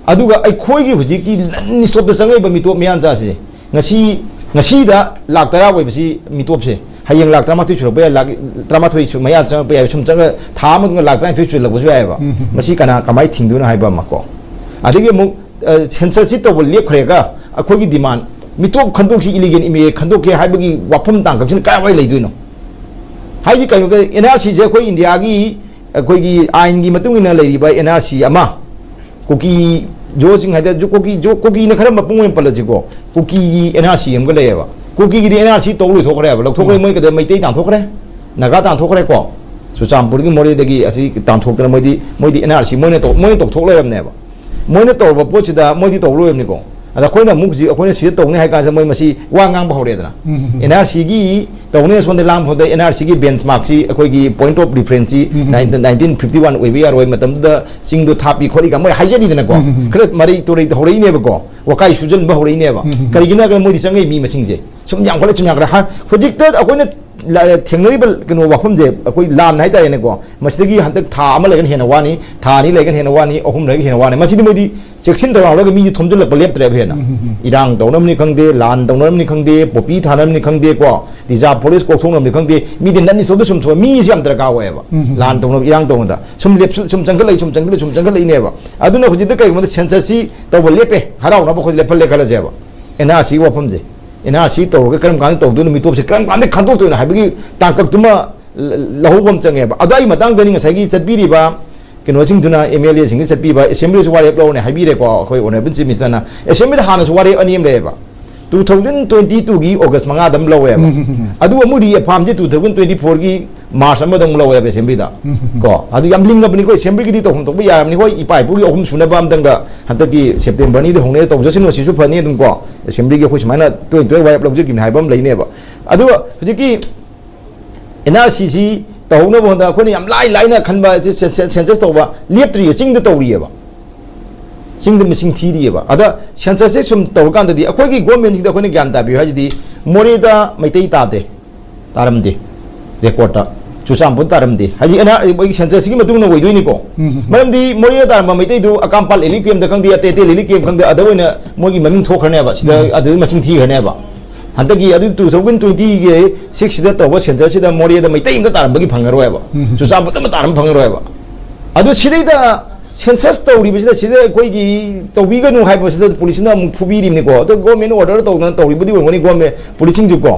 ꯑꯗꯨꯒ ꯑꯩꯈꯣꯏꯒꯤ ꯍꯧꯖꯤꯛꯀꯤ ꯂꯟ ꯁ꯭ꯇꯣꯞꯇ ꯆꯪꯉꯛꯏꯕ ꯃꯤꯇꯣꯞ ꯃꯤꯌꯥꯟꯆꯥꯁꯦ ꯉꯁꯤ, ꯉꯁꯤꯗ ꯂꯥꯛ ꯇꯔꯥ ꯑꯣꯏꯕꯁꯤ ꯃꯤꯇꯣꯞꯁꯦ, ꯍꯌꯦꯡ ꯂꯥꯛ ꯇꯔꯥꯃꯥꯊꯣꯏ ꯁꯨꯔꯛꯄ ꯌꯥꯏ, ꯂꯥꯛ ꯇꯔꯥꯃꯥꯊꯣꯏ ꯁꯨ-, ꯃꯌꯥ ꯆꯪꯉꯛꯄ ꯌꯥꯏ, ꯁꯨꯝ ꯆꯪꯉ ꯊꯥ ꯑꯃꯗꯨꯒ ꯂꯥꯛ ꯇꯔꯥꯅꯤꯊꯣꯏ ꯆꯨꯜꯂꯛꯄꯁꯨ ꯌꯥꯏꯑꯕ꯫ ꯎꯝ, ꯎꯝ, ꯎꯝ꯫ ꯃꯁꯤ ꯀꯅꯥ ꯀꯃꯥꯏꯅ ꯊꯤꯡꯗꯣꯏꯅꯣ ꯍꯥꯏꯕ ꯑꯃ ꯀꯣ꯫ ꯑꯗꯒꯤ ꯑꯃꯨꯛ, ꯑ, ꯁꯦꯟꯁꯁꯁꯤ ꯇꯧꯕ ꯂꯦꯞꯈ꯭ꯔꯦꯒ ꯑꯩꯈꯣꯏꯒꯤ ꯗꯤꯃꯥꯟ, ꯃꯤꯇꯣꯞ ꯈꯟꯗꯣꯛꯁꯤ, ꯏꯂꯤꯒꯦꯜ ꯏꯃꯤꯒ꯭ꯔꯦꯟ ꯈꯟꯗꯣꯛꯀꯦ ꯍꯥꯏꯕꯒꯤ ꯋꯥꯐꯝ ꯇꯥꯡꯀꯛꯁꯤꯅ ꯀꯗꯥꯏꯋꯥꯏ ꯂꯩꯗꯣꯏꯅꯣ? ꯍꯥꯏꯗꯤ ꯀꯩꯅꯣ, ꯑꯦꯟ ꯑꯥꯔ ꯁꯤꯁꯦ ꯑꯩꯈꯣꯏ ꯏꯟꯗꯤꯌꯥꯒꯤ, ꯑꯩꯈꯣꯏꯒꯤ ꯑꯥꯏꯟꯒꯤ ꯃꯇꯨꯡ ꯏꯟꯅ ꯂꯩꯔꯤꯕ ꯑꯦꯟ ꯑꯥꯔ ꯁꯤ ꯑꯃ, ꯀꯨꯀꯤ ꯖꯣꯁꯤꯡ ꯍꯥꯏꯗꯤ ꯖꯣ-, ꯀꯨꯀꯤ, ꯖꯣ-, ꯀꯨꯀꯤꯅ ꯈꯔ ꯃꯄꯨꯡ ꯑꯣꯏꯅ ꯄꯜꯂꯁꯤꯀꯣ꯫ ꯀꯨꯀꯤꯒꯤ ꯑꯦꯟ ꯑꯥꯔ ꯁꯤ ꯑꯃꯒ ꯂꯩꯌꯦꯕ꯫ ꯀꯨꯀꯤꯒꯤꯗꯤ ꯑꯦꯟ ꯑꯥꯔ ꯁꯤ ꯇꯧ ꯂꯣꯏꯊꯣꯛꯈ꯭ꯔꯦꯕ, ꯂꯧꯊꯣꯛꯈ꯭ꯔꯦ꯫ ꯎꯝ꯫ ꯃꯣꯏ ꯀꯩꯗꯧ, ꯃꯩꯇꯩ ꯇꯥꯟꯊꯣꯛꯈ꯭ꯔꯦ, ꯅꯥꯒꯥ ꯇꯥꯟꯊꯣꯛꯈ꯭ꯔꯦꯀꯣ꯫ ꯆꯨꯔꯆꯥꯟꯄꯨꯔꯒꯤ ꯃꯣꯔꯦꯗꯒꯤ ꯑꯁꯤ ꯇꯥꯟꯊꯣꯛꯇꯅ ꯃꯣꯏꯗꯤ, ꯃꯣꯏꯗꯤ ꯑꯦꯟ ꯑꯥꯔ ꯁꯤ ꯃꯣꯏꯅ ꯇꯧ-, ꯃꯣꯏꯅ ꯇꯧꯊꯣꯛ ꯂꯩꯔꯕꯅꯦꯕ꯫ ꯃꯣꯏꯅ ꯇꯧꯔꯕ ꯄꯣꯠꯁꯤꯗ ꯃꯣꯏꯗꯤ ꯇꯧꯔꯣꯏꯕꯅꯤꯀꯣ꯫ ꯑꯗ ꯑꯩꯈꯣꯏꯅ ꯑꯃꯨꯛ ꯍꯧꯖꯤꯛ ꯑꯩꯈꯣꯏꯅ ꯁꯤꯗ ꯇꯧꯅꯤ ꯍꯥꯏ ꯀꯥꯟꯁꯤꯗ ꯃꯣꯏ ꯃꯁꯤ ꯋꯥ ꯉꯥꯡꯕ ꯍꯧꯔꯛꯑꯦꯗꯅ꯫ ꯎꯝ, ꯎꯝ, ꯎꯝ꯫ ꯑꯦꯟ ꯑꯥꯔ ꯁꯤꯒꯤ ꯇꯧꯅꯤ ꯁꯣꯝꯗ ꯂꯥꯡꯕ ꯍꯧꯔꯛꯑꯦ, ꯑꯦꯟ ꯑꯥꯔ ꯁꯤꯒꯤ ꯕꯦꯟꯆꯃꯥꯔꯛꯁꯤ, ꯑꯩꯈꯣꯏꯒꯤ ꯄꯣꯏꯟꯠ ꯑꯣꯐ ꯔꯤꯐꯔꯦꯟꯁꯁꯤ ꯎꯝ, ꯎꯝ, ꯎꯝ꯫ ꯅꯥꯏꯟꯇꯤꯟ, ꯅꯥꯏꯟꯇꯤꯟ ꯐꯤꯐꯇꯤ ꯋꯥꯟ ꯑꯣꯏꯕ ꯌꯥꯔꯣꯏ, ꯃꯇꯝꯗꯨꯗ ꯆꯤꯡꯗꯣ ꯊꯥꯞꯄꯤ ꯈꯣꯠꯂꯤꯒ ꯃꯣꯏ ꯍꯥꯏꯖꯔꯤꯗꯅꯀꯣ꯫ ꯎꯝ, ꯎꯝ, ꯎꯝ꯫ ꯈꯔ ꯃꯔꯩ ꯇꯨꯔꯩ ꯍꯧꯔꯛꯏꯅꯦꯕꯀꯣ, ꯋꯥꯀꯥꯏ ꯁꯨꯖꯟꯕ ꯍꯧꯔꯛꯏꯅꯦꯕ꯫ ꯎꯝ, ꯎꯝ, ꯎꯝ꯫ ꯀꯔꯤꯒꯤꯅꯣ ꯍꯥꯏꯔꯒ ꯃꯣꯏꯗꯤ ꯆꯪꯉꯛꯏ ꯃꯤ ꯃꯁꯤꯡꯁꯦ ꯁꯨꯝ ꯌꯥꯝꯈꯠꯂꯛ, ꯁꯨꯝ ꯌꯥꯝꯈꯠꯂꯛ꯫ ꯍꯥ, ꯍꯧꯖꯤꯛꯇ ꯑꯩꯈꯣꯏꯅ ꯂ-, ꯊꯦꯡꯅꯔꯤꯕ ꯀꯩꯅꯣ ꯋꯥꯐꯝꯁꯦ, ꯑꯩꯈꯣꯏ ꯂꯥꯟ ꯍꯥꯏꯇꯥꯔꯦꯅꯦꯀꯣ, ꯃꯁꯤꯗꯒꯤ ꯍꯟꯗꯛ ꯊꯥ ꯑꯃ ꯂꯩꯔꯒꯅ ꯍꯦꯟꯅ ꯋꯥꯅꯤ, ꯊꯥ ꯑꯅꯤ ꯂꯩꯔꯒꯅ ꯍꯦꯟꯅ ꯋꯥꯅꯤ, ꯑꯍꯨꯝ ꯂꯩꯔꯒ ꯍꯦꯟꯅ ꯋꯥꯅꯤ꯫ ꯃꯁꯤꯗꯤ ꯃꯣꯏꯗꯤ ꯆꯦꯛꯁꯤꯟ ꯊꯧꯔꯥꯡ ꯂꯧꯔꯒ ꯃꯤꯁꯦ ꯊꯣꯝꯖꯤꯜꯂꯛꯄ ꯂꯦꯞꯇ꯭ꯔꯦꯕ ꯍꯦꯟꯅ꯫ ꯎꯝ, ꯎꯝ, ꯎꯝ꯫ ꯏꯔꯥꯡ ꯇꯧꯅꯕꯅꯤ ꯈꯪꯗꯦ, ꯂꯥꯟ ꯇꯧꯅꯕꯅꯤ ꯈꯪꯗꯦ, ꯄꯣꯄꯤ ꯊꯥꯅꯕꯅꯤ ꯈꯪꯗꯦꯀꯣ, ꯔꯤꯖꯥꯔꯚ ꯐꯣꯔꯦꯁ ꯀꯣꯛꯊꯣꯛꯅꯕꯅꯤ ꯈꯪꯗꯦ, ꯃꯤꯗꯤ ꯅꯟꯅꯤ ꯁꯣꯝꯗ ꯁꯨꯝ ꯊꯣꯛꯑꯦ, ꯃꯤꯁꯦ ꯌꯥꯝ ꯗꯔꯀꯥꯔ ꯑꯣꯏꯌꯦꯕ꯫ ꯎꯝ, ꯎꯝ, ꯎꯝ꯫ ꯂꯥꯟ ꯇꯧꯅꯕ, ꯏꯔꯥꯡ ꯇꯧꯅꯕꯗ ꯁꯨꯝ ꯂꯦꯞꯁꯤꯜ-, ꯁꯨꯝ ꯆꯪꯈꯠꯂꯛꯏ, ꯁꯨꯝ ꯆꯪꯈꯠꯂꯛꯏ, ꯁꯨꯝ ꯆꯪꯈꯠꯂꯛꯏꯅꯦꯕ꯫ ꯑꯗꯨꯅ ꯍꯧꯖꯤꯛꯇ ꯀꯩꯒꯨꯝꯕꯗ ꯁꯦꯟꯁꯁꯁꯤ ꯇꯧꯕ ꯂꯦꯞꯄꯦ, ꯍꯔꯥꯎꯅꯕ ꯑꯩꯈꯣꯏ ꯂꯦꯞꯍꯜꯂꯦ ꯈꯜꯂꯁꯦꯕ, ꯑꯦꯟ ꯑꯥꯔ ꯁꯤꯒꯤ ꯋꯥꯐꯝꯁꯦ꯫ ꯑꯦꯟ ꯑꯥꯔ ꯁꯤ ꯇꯧꯔꯒ ꯀꯔꯝ ꯀꯥꯟꯗ ꯇꯧꯗꯣꯏꯅꯣ, ꯃꯤꯇꯣꯞꯁꯦ ꯀꯔꯝ ꯀꯥꯟꯗ ꯈꯟꯗꯣꯛꯇꯣꯏꯅꯣ ꯍꯥꯏꯕꯒꯤ ꯇꯥꯡꯀꯛꯇꯨꯃ ꯂ-, ꯂꯧꯍꯧꯕ ꯑꯃ ꯆꯪꯉꯦꯕ꯫ ꯑꯗꯣ ꯑꯩ ꯃꯇꯥꯡꯗꯅꯤ ꯉꯁꯥꯏꯒꯤ ꯆꯠꯄꯤꯔꯤꯕ ꯀꯩꯅꯣꯁꯤꯡꯗꯨꯅ, ꯑꯦꯝ ꯑꯦꯜ ꯑꯦꯁꯤꯡꯗ ꯆꯠꯄꯤꯕ, ꯑꯦꯁꯦꯝꯕ꯭ꯂꯤꯗꯁꯨ ꯋꯥꯔꯦꯞ ꯂꯧꯔꯅꯤ ꯍꯥꯏꯕꯤꯔꯦꯀꯣ, ꯑꯩꯈꯣꯏ ꯑꯣꯅꯔꯦꯕꯜ ꯆꯤꯐ ꯃꯤꯅꯤꯁꯇꯔꯅ꯫ ꯑꯦꯁꯦꯝꯕ꯭ꯂꯤꯗ ꯍꯥꯟꯅꯁꯨ ꯋꯥꯔꯦꯞ ꯑꯅꯤ ꯑꯃ ꯂꯩꯌꯦꯕ, ꯇꯨ ꯊꯥꯎꯖꯟ ꯇ꯭ꯋꯦꯟꯇꯤ ꯇꯨꯒꯤ ꯑꯣꯒꯁ ꯃꯉꯥꯗ ꯑꯃ ꯂꯧꯋꯦꯕ꯫ ꯎꯝ, ꯎꯝ, ꯎꯝ, ꯎꯝ꯫ ꯑꯗꯨꯒ ꯑꯃꯨꯛ ꯔꯤꯑꯦꯐꯥꯝꯁꯦ ꯇꯨ ꯊꯥꯎꯖꯟ ꯇ꯭ꯋꯦꯟꯇꯤ ꯐꯣꯔꯒꯤ ꯃꯥꯔꯆ ꯑꯃꯗ ꯑꯃꯨꯛ ꯂꯧꯋꯦꯕ ꯑꯦꯁꯦꯝꯕ꯭ꯂꯤꯗ꯫ ꯎꯝ, ꯎꯝ, ꯎꯝ꯫ ꯀꯣ, ꯑꯗꯨ ꯌꯥꯝ ꯂꯤꯡꯉꯕꯅꯤꯀꯣ, ꯑꯦꯁꯦꯝꯕ꯭ꯂꯤꯒꯤꯗꯤ ꯇꯧꯐꯝ ꯊꯣꯛꯄ ꯌꯥꯔꯕꯅꯤ꯫ ꯍꯣꯏ, ꯏꯄꯥ ꯏꯄꯨꯒꯤ ꯑꯍꯨꯝ ꯁꯨꯅꯕ ꯑꯝꯇꯪꯒ ꯍꯟꯗꯛꯀꯤ ꯁꯦꯞꯇꯦꯝꯕꯔ ꯑꯅꯤꯗ ꯍꯧꯅꯩ ꯇꯧꯖꯁꯅꯨ, ꯑꯁꯤꯁꯨ ꯐꯅꯤ ꯑꯗꯨꯝ ꯀꯣ, ꯑꯦꯁꯦꯝꯕ꯭ꯂꯤꯒꯤ ꯑꯩꯈꯣꯏ ꯁꯨꯃꯥꯏꯅ ꯇꯣꯏ ꯇꯣꯏ ꯋꯥꯔꯦꯞ ꯂꯧꯖꯈꯤꯕꯅꯤ ꯍꯥꯏꯕ ꯑꯃ ꯂꯩꯅꯦꯕ꯫ ꯑꯗꯨꯒ ꯍꯧꯖꯤꯛꯀꯤ ꯑꯦꯟ ꯑꯥꯔ ꯁꯤꯁꯤ ꯇꯧꯍꯧꯅꯕ ꯍꯣꯠꯅ ꯑꯩꯈꯣꯏꯅ ꯌꯥꯝ ꯂꯥꯏ ꯂꯥꯏꯅ ꯈꯟꯕ, ꯁꯦ-, ꯁꯦ-, ꯁꯦꯟꯁꯁ ꯇꯧꯕ ꯂꯦꯞꯇ꯭ꯔꯤꯌꯦ, ꯆꯤꯡꯗ ꯇꯧꯔꯤꯑꯕ, ꯆꯤꯡꯗ ꯃꯁꯤꯡ ꯊꯤꯔꯤꯑꯕ꯫ ꯑꯗ ꯁꯦꯟꯁꯁꯁꯦ ꯁꯨꯝ ꯇꯧꯔꯀꯥꯟꯗꯗꯤ ꯑꯩꯈꯣꯏꯒꯤ ꯒꯣꯔꯃꯦꯟꯁꯤꯗ ꯑꯩꯈꯣꯏꯅ ꯒ꯭ꯌꯥꯟ ꯇꯥꯕꯤꯌꯨ ꯍꯥꯏꯁꯤꯗꯤ, ꯃꯣꯔꯦꯗ ꯃꯩꯇꯩ ꯇꯥꯗꯦ, ꯇꯥꯔꯝꯗꯦ ꯔꯦꯀꯣꯔꯠꯇ꯫ ꯆꯨꯔꯆꯥꯟꯄꯨꯔ ꯇꯥꯔꯝꯗꯦ꯫ ꯍꯧꯖꯤꯛ ꯑꯦꯟ ꯑꯥꯔ ꯑꯩꯈꯣꯏꯒꯤ ꯁꯦꯟꯁꯁꯀꯤ ꯃꯇꯨꯡ ꯏꯟꯅ ꯑꯣꯏꯗꯣꯏꯅꯤꯀꯣ꯫ ꯎꯝ꯫ ꯃꯔꯝꯗꯤ ꯃꯣꯔꯦꯗ ꯇꯥꯔꯝꯕ ꯃꯩꯇꯩꯗꯨ ꯑꯀꯥꯝꯄꯥꯠ ꯂꯤꯂꯤ ꯀꯦꯝꯗ ꯈꯪꯗꯦ, ꯑꯇꯩ ꯑꯇꯩ ꯂꯤꯂꯤ ꯀꯦꯝ ꯈꯪꯗꯦ, ꯑꯗ ꯑꯣꯏꯅ ꯃꯣꯏꯒꯤ ꯃꯃꯤꯡ ꯊꯣꯛꯈ꯭ꯔꯅꯦꯕ, ꯁꯤꯗ ꯎꯝ꯫ ꯑꯗꯨꯗ ꯃꯁꯤꯡ ꯊꯤꯈ꯭ꯔꯅꯦꯕ꯫ ꯍꯟꯗꯛꯀꯤ ꯑꯗꯨ two thousand twenty-ꯒꯤ six-ꯁꯤꯗ ꯇꯧꯕ ꯁꯦꯟꯁꯁꯁꯤꯗ ꯃꯣꯔꯦꯗ ꯃꯩꯇꯩ ꯑꯃꯇ ꯇꯥꯔꯝꯕꯒꯤ ꯐꯪꯉꯔꯣꯏꯕ꯫ ꯎꯝ꯫ ꯆꯨꯔꯆꯥꯟꯄꯨꯔꯗ ꯑꯃ ꯇꯥꯔꯝꯕ ꯐꯪꯉꯔꯣꯏꯕ꯫ ꯑꯗꯨ ꯁꯤꯗꯩꯗ ꯁꯦꯟꯁꯁ ꯇꯧꯔꯤꯕꯁꯤꯗ, ꯁꯤꯗ ꯑꯩꯈꯣꯏꯒꯤ ꯇꯧꯕꯤꯒꯅꯨ ꯍꯥꯏꯕꯁꯤꯗ ꯄꯨꯂꯤꯁꯅ ꯑꯃꯨꯛ ꯐꯨꯕꯤꯔꯤꯕꯅꯤꯀꯣ꯫ ꯑꯗꯣ ꯒꯣꯔꯃꯦꯟ ꯑꯣꯔꯗꯔ ꯇꯧꯗꯅ ꯇꯧꯔꯤꯕꯨꯗꯤ ꯑꯣꯏꯔꯝꯒꯅꯤ ꯒꯣꯔꯃꯦꯟ ꯄꯨꯂꯤꯁꯁꯤꯡꯁꯨꯀꯣ꯫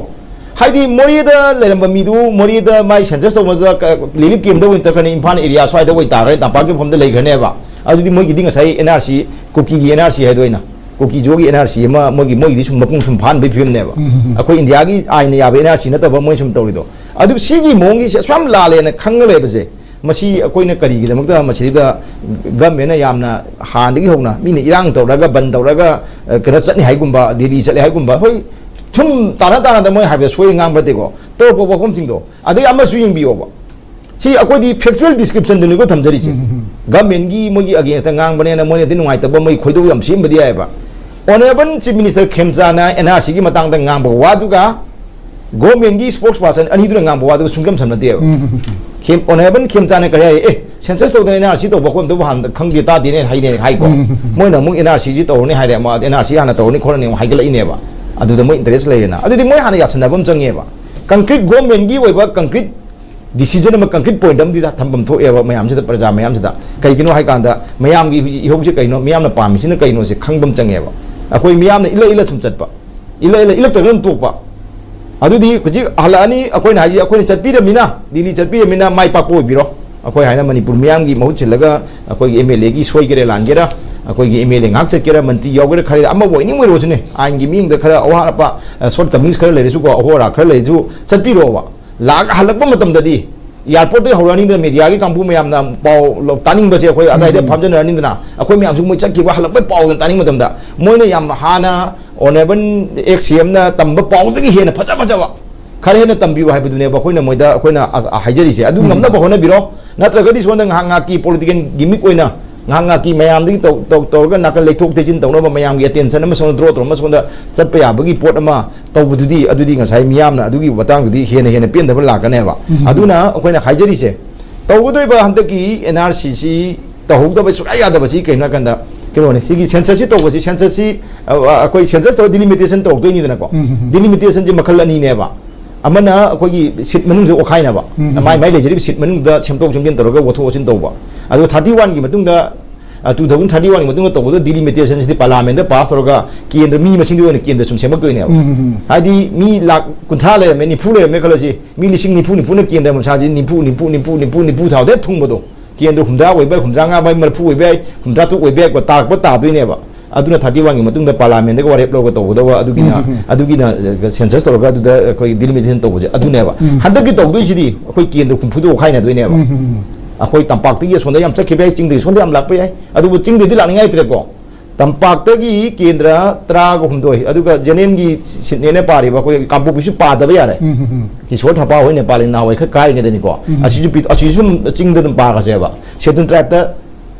ꯍꯥꯏꯗꯤ ꯃꯣꯔꯦꯗ ꯂꯩꯔꯝꯕ ꯃꯤꯗꯨ, ꯃꯣꯔꯦꯗ ꯃꯥꯏ ꯁꯦꯟꯁꯁ ꯇꯧꯕꯗ ꯀ-, ꯔꯤꯂꯤꯐ ꯀꯦꯝꯗ ꯑꯣꯏꯅ ꯆꯠꯈ꯭ꯔꯅꯤ, ꯏꯝꯐꯥꯜ ꯑꯦꯔꯤꯌꯥ ꯁ꯭ꯋꯥꯏꯗ ꯑꯣꯏꯇꯥꯔꯒꯅꯤ, ꯇꯝꯄꯥꯛꯀꯤ ꯃꯐꯝꯗ ꯂꯩꯈ꯭ꯔꯅꯦꯕ꯫ ꯑꯗꯨꯗꯤ ꯃꯣꯏꯒꯤꯗꯤ ꯉꯁꯥꯏ and R C, ꯀꯨꯀꯤꯒꯤ and R C ꯍꯥꯏꯗꯣ ꯑꯩꯅ, ꯀꯨꯀꯤ ꯖꯣꯒꯤ ꯑꯦꯟ ꯑꯥꯔ ꯁꯤ ꯑꯃ ꯃꯣꯏꯒꯤ, ꯃꯣꯏꯒꯤꯗꯤ ꯁꯨꯝ ꯃꯄꯨꯡ ꯁꯨꯝ ꯐꯥꯍꯟꯕꯒꯤ ꯐꯤꯕꯝꯅꯦꯕ꯫ ꯎꯝ, ꯎꯝ, ꯎꯝ꯫ ꯑꯩꯈꯣꯏ ꯏꯟꯗꯤꯌꯥꯒꯤ ꯑꯥꯏꯟꯅ ꯌꯥꯕ ꯑꯦꯟ ꯑꯥꯔ ꯁꯤ ꯅꯠꯇꯕ ꯃꯣꯏ ꯁꯨꯝ ꯇꯧꯔꯤꯗꯣ꯫ ꯑꯗꯨ ꯁꯤꯒꯤ ꯃꯑꯣꯡꯒꯤ ꯁꯤ ꯑꯁꯨꯛ ꯌꯥꯝ ꯂꯥꯜꯂꯦꯅ ꯈꯪꯉ ꯂꯩꯕꯁꯦ, ꯃꯁꯤ ꯑꯩꯈꯣꯏꯅ ꯀꯔꯤꯒꯤꯗꯃꯛꯇ ꯃꯁꯤꯗ ꯒꯃꯦꯟꯅ ꯌꯥꯝꯅ ꯍꯥꯟꯅꯗꯒꯤ ꯍꯧꯅ ꯃꯤꯅ ꯏꯔꯥꯡ ꯇꯧꯔꯒ, ꯕꯟ ꯇꯧꯔꯒ, ꯑ, ꯀꯩꯅꯣ ꯆꯠꯅꯤ ꯍꯥꯏꯒꯨꯝꯕ, ꯗꯦꯜꯂꯤ ꯆꯠꯂꯦ ꯍꯥꯏꯒꯨꯝꯕ, ꯍꯣꯏ, ꯁꯨꯝ ꯇꯥꯅ ꯇꯥꯅꯗ ꯃꯣꯏ ꯍꯥꯏꯕꯗ ꯁꯣꯏ ꯉꯥꯡꯕ ꯅꯠꯇꯦꯀꯣ, ꯇꯧꯔꯛꯄ ꯋꯥꯐꯝꯁꯤꯡꯗꯣ꯫ ꯑꯗꯩ ꯑꯃꯁꯨ ꯌꯦꯡꯕꯤꯌꯣꯕ, ꯁꯤ ꯑꯩꯈꯣꯏꯗꯤ factual description-ꯗꯨꯅꯤꯀꯣ ꯊꯝꯖꯔꯤꯁꯦ꯫ ꯎꯝ, ꯎꯝ, ꯎꯝ꯫ ꯒꯃꯦꯟꯒꯤ ꯃꯣꯏꯒꯤ against-ꯇ ꯉꯥꯡꯕꯅꯦꯅ ꯃꯣꯏꯅꯗꯤ ꯅꯨꯡꯉꯥꯏꯇꯕ, ꯃꯣꯏ ꯈꯣꯏꯗꯧ ꯌꯥꯝ ꯁꯦꯝꯕꯗꯤ ꯌꯥꯏꯑꯕ꯫ Honourable Chief Minister ꯈꯦꯝꯆꯥꯅ ꯑꯦꯟ ꯑꯥꯔ ꯁꯤꯒꯤ ꯃꯇꯥꯡꯗ ꯉꯥꯡꯕ ꯋꯥꯗꯨꯒ ꯒꯣꯔꯃꯦꯟꯒꯤ spokesperson ꯑꯅꯤꯗꯨꯅ ꯉꯥꯡꯕ ꯋꯥꯗꯨꯒ ꯁꯨꯡꯆꯝ ꯁꯝꯅꯗꯦꯕ꯫ ꯎꯝ, ꯎꯝ, ꯎꯝ꯫ ꯈꯦꯝ-, Honourable ꯈꯦꯝꯆꯥꯅ ꯀꯔꯤ ꯍꯥꯏ? "ꯑꯦ, ꯁꯦꯟꯁꯁ ꯇꯧꯗꯅ ꯑꯦꯟ ꯑꯥꯔ ꯁꯤ ꯇꯧꯕ ꯈꯣꯠꯄꯗꯨꯕꯨ ꯍꯥꯟꯅ ꯈꯪꯗꯦ ꯇꯥꯗꯦꯅꯦ" ꯍꯥꯏꯅꯦ ꯍꯥꯏꯀꯣ꯫ ꯎꯝ, ꯎꯝ, ꯎꯝ꯫ ꯃꯣꯏꯅ ꯑꯃꯨꯛ "ꯑꯦꯟ ꯑꯥꯔ ꯁꯤꯁꯤ ꯇꯧꯔꯅꯤ" ꯍꯥꯏꯔꯦ, ꯑꯃ "ꯑꯦꯟ ꯑꯥꯔ ꯁꯤ ꯍꯥꯟꯅ ꯇꯧꯔꯅꯤ ꯈꯣꯠꯂꯅꯤ" ꯑꯃꯨꯛ ꯍꯥꯏꯒꯠꯂꯛꯏꯅꯦꯕ꯫ ꯑꯗꯨꯗ ꯃꯣꯏ interest ꯂꯩꯔꯦꯅ꯫ ꯑꯗꯨꯗꯤ ꯃꯣꯏ ꯍꯥꯟꯅ ꯌꯥꯁꯟꯅꯕ ꯑꯃ ꯆꯪꯉꯦꯕ꯫ Concrete ꯒꯣꯔꯃꯦꯟꯒꯤ ꯑꯣꯏꯕ concrete decision ꯑꯃ, concrete point ꯑꯃꯗꯤ ꯊꯝꯐꯝ ꯊꯣꯛꯑꯦꯕ ꯃꯌꯥꯝꯁꯤꯗ, ꯄ꯭ꯔꯖꯥ ꯃꯌꯥꯝꯁꯤꯗ꯫ ꯀꯩꯒꯤꯅꯣ ꯍꯥꯏ ꯀꯥꯟꯗ ꯃꯌꯥꯝꯒꯤ ꯏꯍꯧꯁꯦ ꯀꯩꯅꯣ, ꯃꯤꯌꯥꯝꯅ ꯄꯥꯝꯃꯤꯁꯤꯅ ꯀꯩꯅꯣꯁꯦ ꯈꯪꯕ ꯑꯃ ꯆꯪꯉꯦꯕ꯫ ꯑꯩꯈꯣꯏ ꯃꯤꯌꯥꯝꯅ ꯏꯜꯂ ꯏꯜꯂ ꯁꯨꯝ ꯆꯠꯄ, ꯏꯜꯂ ꯏꯜꯂ, ꯏꯜꯂꯛꯇ꯭ꯔꯒ ꯑꯗꯨꯝ ꯇꯣꯛꯄ꯫ ꯑꯗꯨꯗꯤ ꯍꯧꯖꯤꯛ ꯍꯜꯂꯛꯑꯅꯤ, ꯑꯩꯈꯣꯏꯅ ꯍꯥꯏꯁꯤ, ꯑꯩꯈꯣꯏꯅ ꯆꯠꯄꯤꯔꯃꯤꯅ, ꯗꯤꯜꯂꯤ ꯆꯠꯄꯤꯔꯃꯤꯅ ꯃꯥꯏ ꯄꯥꯛꯄ ꯑꯣꯏꯕꯤꯔꯣ꯫ ꯑꯩꯈꯣꯏ ꯍꯥꯏꯅ ꯃꯅꯤꯄꯨꯔ ꯃꯤꯌꯥꯝꯒꯤ ꯃꯍꯨꯠ ꯁꯤꯜꯂꯒ ꯑꯩꯈꯣꯏꯒꯤ ꯑꯦꯝ ꯑꯦꯜ ꯑꯦꯒꯤ ꯁꯣꯏꯒꯦꯔꯥ ꯂꯥꯟꯒꯦꯔꯥ, ꯑꯩꯈꯣꯏꯒꯤ ꯑꯦꯝ ꯑꯦꯜ ꯑꯦ ꯉꯥꯏꯍꯥꯛ ꯆꯠꯀꯦꯔꯥ, ꯃꯟꯇ꯭ꯔꯤ ꯌꯥꯎꯒꯦꯔꯥ, ꯈꯔ ꯑꯃꯕꯨ ꯑꯣꯏꯅꯤꯡ ꯑꯣꯏꯔꯣꯁꯤꯅꯦ, ꯑꯥꯏꯟꯒꯤ ꯃꯤꯡꯗ ꯈꯔ ꯑꯋꯥꯠ ꯑꯄꯥ, ꯑ, shortcomings ꯈꯔ ꯂꯩꯔꯁꯨꯀꯣ, ꯑꯍꯣ ꯑꯔꯥ ꯈꯔ ꯂꯩꯔꯁꯨ ꯆꯠꯄꯤꯔꯣꯕ꯫ ꯂꯥꯛ ꯍꯜꯂꯛꯄ ꯃꯇꯝꯗꯗꯤ airport-ꯇꯒꯤ ꯍꯧꯔꯛꯑꯅꯤꯗꯅ, media-ꯒꯤ ꯀꯥꯡꯕꯨ ꯃꯌꯥꯝꯅ ꯄꯥꯎ ꯂꯧ-, ꯇꯥꯅꯤꯡꯕꯁꯦ ꯑꯩꯈꯣꯏ ꯑꯗꯥꯏꯗ ꯎꯝ꯫ ꯐꯝꯖꯟꯅꯔꯅꯤꯗꯅ, ꯑꯩꯈꯣꯏ ꯃꯌꯥꯝꯁꯨ ꯃꯣꯏ ꯆꯠꯈꯤꯕ ꯍꯜꯂꯛꯄꯩ ꯄꯥꯎꯗ ꯇꯥꯅꯤꯡꯕ ꯃꯇꯝꯗ, ꯃꯣꯏꯅ ꯌꯥꯝ ꯍꯥꯟꯅ Honourable ex-C M-ꯅ ꯇꯝꯕ ꯄꯥꯎꯗꯒꯤ ꯍꯦꯟꯅ ꯐꯖ ꯐꯖꯕ ꯈꯔ ꯍꯦꯟꯅ ꯇꯝꯕꯤꯌꯨ ꯍꯥꯏꯕꯗꯨꯅꯦꯕ ꯑꯩꯈꯣꯏꯅ ꯃꯣꯏꯗ, ꯑꯩꯈꯣꯏꯅ ꯑ-, ꯑ-, ꯍꯥꯏꯖꯔꯤꯁꯦ꯫ ꯑꯗꯨ ꯎꯝ꯫ ꯉꯝꯅꯕ ꯍꯣꯠꯅꯕꯤꯔꯣ, ꯅꯠꯇ꯭ꯔꯒꯗꯤ ꯁꯣꯝꯗ ꯉꯥꯏꯍꯥꯛ ꯉꯥꯏꯍꯥꯛꯀꯤ political gimmick ꯑꯣꯏꯅ ꯉꯥꯏꯍꯥꯛ ꯉꯥꯏꯍꯥꯛꯀꯤ ꯃꯌꯥꯝꯗꯒꯤ ꯇꯧ-, ꯇꯧ-, ꯇꯧꯔꯒ ꯅꯥꯀꯜ ꯂꯩꯊꯣꯛ ꯊꯩꯖꯤꯟ ꯇꯧꯅꯕ, ꯃꯌꯥꯝꯒꯤ attention ꯑꯃ ꯁꯣꯝꯗ draw ꯇꯧꯔꯒ ꯑꯃ ꯁꯣꯝꯗ ꯆꯠꯄ ꯌꯥꯕꯒꯤ ꯄꯣꯠ ꯑꯃ ꯇꯧꯕꯗꯨꯗꯤ, ꯑꯗꯨꯗꯤ ꯉꯁꯥꯏ ꯃꯤꯌꯥꯝꯅ ꯑꯗꯨꯒꯤ ꯃꯇꯥꯡꯗꯨꯗꯤ ꯍꯦꯟꯅ ꯍꯦꯟꯅ ꯄꯦꯟꯗꯕ ꯂꯥꯛꯀꯅꯦꯕ꯫ ꯎꯝ꯫ ꯑꯗꯨꯅ ꯑꯩꯈꯣꯏꯅ ꯍꯥꯏꯖꯔꯤꯁꯦ, ꯇꯧꯒꯗꯧꯔꯤꯕ ꯍꯟꯗꯛꯀꯤ NRC ꯁꯤ ꯇꯧꯍꯧꯗꯕ ꯁꯨꯡꯌꯥ ꯌꯥꯗꯕꯁꯤ ꯀꯩꯅꯣ ꯍꯥꯏ ꯀꯥꯟꯗ, ꯀꯩꯅꯣꯅꯦ, ꯁꯤꯒꯤ census ꯁꯤ ꯇꯧꯕꯁꯤ, census ꯁꯤ, ꯑ, ꯑ, ꯑꯩꯈꯣꯏ census ꯇꯧꯔ delimitation ꯇꯧꯔꯛꯇꯣꯏꯅꯤꯗꯅꯀꯣ꯫ ꯎꯝ, ꯎꯝ, ꯎꯝ꯫ Delimitation ꯁꯤ ꯃꯈꯜ ꯑꯅꯤꯅꯦꯕ꯫ ꯑꯃꯅ ꯑꯩꯈꯣꯏꯒꯤ seat ꯃꯅꯨꯡꯁꯤꯗ ꯑꯣꯠꯈꯥꯏꯅꯕ, ꯎꯝ, ꯎꯝ꯫ ꯃꯥꯏ ꯃꯥꯏ ꯂꯩꯖꯔꯤꯕ seat ꯃꯅꯨꯡꯗ ꯁꯦꯝꯗꯣꯛ ꯁꯦꯝꯖꯤꯟ ꯇꯧꯔꯒ ꯑꯣꯟꯊꯣꯛ ꯑꯣꯟꯁꯤꯟ ꯇꯧꯕ꯫ ꯑꯗꯨꯒ thirty one ꯒꯤ ꯃꯇꯨꯡꯗ, ꯑ, two thousand thirty one ꯒꯤ ꯃꯇꯨꯡꯗ ꯇꯧꯕꯗ delimitation ꯁꯤꯗꯤ parliament ꯗ pass ꯇꯧꯔꯒ ꯀꯦꯟꯗ꯭ꯔ, ꯃꯤ ꯃꯁꯤꯡꯗꯤ ꯑꯣꯏꯅ ꯀꯦꯟꯗ꯭ꯔ ꯁꯨꯝ ꯁꯦꯝꯃꯛꯇꯣꯏꯅꯦꯕ꯫ ꯎꯝ, ꯎꯝ, ꯎꯝ꯫ ꯍꯥꯏꯗꯤ ꯃꯤ ꯂꯥꯛ ꯀꯨꯟꯊ꯭ꯔꯥ ꯂꯩꯔꯝꯃꯦ, ꯅꯤꯐꯨ ꯂꯩꯔꯝꯃꯦ ꯈꯜꯂꯁꯤ, ꯃꯤ ꯂꯤꯁꯤꯡ ꯅꯤꯐꯨ ꯅꯤꯐꯨꯅ ꯀꯦꯟꯗ꯭ꯔ ꯃꯁꯥꯁꯤ ꯅꯤꯐꯨ, ꯅꯤꯐꯨ, ꯅꯤꯐꯨ, ꯅꯤꯐꯨ, ꯅꯤꯐꯨ ꯊꯥꯕꯗ ꯍꯦꯛ ꯊꯨꯡꯕꯗꯣ, ꯀꯦꯟꯗ꯭ꯔ ꯍꯨꯝꯗ꯭ꯔꯥ ꯑꯣꯏꯕ ꯌꯥꯏ, ꯍꯨꯝꯗ꯭ꯔꯥ ꯃꯉꯥ ꯃꯔꯐꯨ ꯑꯣꯏꯕ ꯌꯥꯏ, ꯍꯨꯝꯗ꯭ꯔꯥ ꯇꯔꯨꯛ ꯑꯣꯏꯕ ꯌꯥꯏꯀꯣ, ꯇꯥꯔꯛꯄ ꯇꯥꯗꯣꯏꯅꯦꯕ꯫ ꯑꯗꯨꯅ thirty one ꯒꯤ ꯃꯇꯨꯡꯗ parliament ꯇꯒ ꯋꯥꯔꯦꯞ ꯂꯧꯔꯒ ꯇꯧꯒꯗꯧꯕ ꯑꯗꯨꯒꯤꯅ, ꯎꯝ, ꯎꯝ, ꯎꯝ꯫ ꯑꯗꯨꯒꯤꯅ, ꯑ, census ꯇꯧꯔꯒ ꯑꯗꯨꯗ ꯑꯩꯈꯣꯏ delimitation ꯇꯧꯕꯁꯦ ꯑꯗꯨꯅꯦꯕ꯫ ꯎꯝ꯫ ꯍꯟꯗꯛꯀꯤ ꯇꯧꯗꯣꯏꯁꯤꯗꯤ ꯑꯩꯈꯣꯏ ꯀꯦꯟꯗ꯭ꯔ ꯍꯨꯝꯐꯨꯗ ꯑꯣꯠꯈꯥꯏꯅꯗꯣꯏꯅꯦꯕ꯫ ꯎꯝ, ꯎꯝ, ꯎꯝ꯫ ꯑꯩꯈꯣꯏ ꯇꯝꯄꯥꯛꯇꯒꯤ ꯑꯁꯣꯝꯗ ꯌꯥꯝ ꯆꯠꯈꯤꯕ ꯌꯥꯏ, ꯆꯤꯡꯗꯒꯤ ꯁꯣꯝꯗ ꯌꯥꯝ ꯂꯥꯛꯄ ꯌꯥꯏ, ꯑꯗꯨꯕꯨ ꯆꯤꯡꯗꯩꯗꯤ ꯂꯥꯛꯅꯤꯡꯉꯥꯏ ꯂꯩꯇ꯭ꯔꯦꯀꯣ꯫ ꯇꯝꯄꯥꯛꯇꯒꯤ ꯀꯦꯟꯗ꯭ꯔ ꯇꯔꯥꯒ ꯍꯨꯝꯗꯣꯏ, ꯑꯗꯨꯒ general ꯒꯤ seat ꯅꯦꯅ ꯄꯥꯔꯤꯕ ꯑꯩꯈꯣꯏ ꯀꯥꯡꯄꯣꯛꯄꯤꯁꯨ ꯄꯥꯗꯕ ꯌꯥꯔꯦ꯫ ꯎꯝ, ꯎꯝ, ꯎꯝ꯫ ꯀꯤꯁꯣꯔ ꯊꯄꯥ ꯍꯣꯏ ꯅꯦꯄꯥꯂꯤ ꯅꯍꯥꯟꯋꯥꯏ ꯈꯔ ꯀꯥꯏꯔꯤꯉꯩꯗꯅꯤꯀꯣ꯫ ꯎꯝ꯫ ꯑꯁꯤꯁꯨ ꯄꯤ-, ꯑꯁꯤꯁꯨ ꯆꯤꯡꯗ ꯑꯗꯨꯝ ꯄꯥꯈ꯭ꯔꯁꯦꯕ꯫ Scheduled tribe ꯇ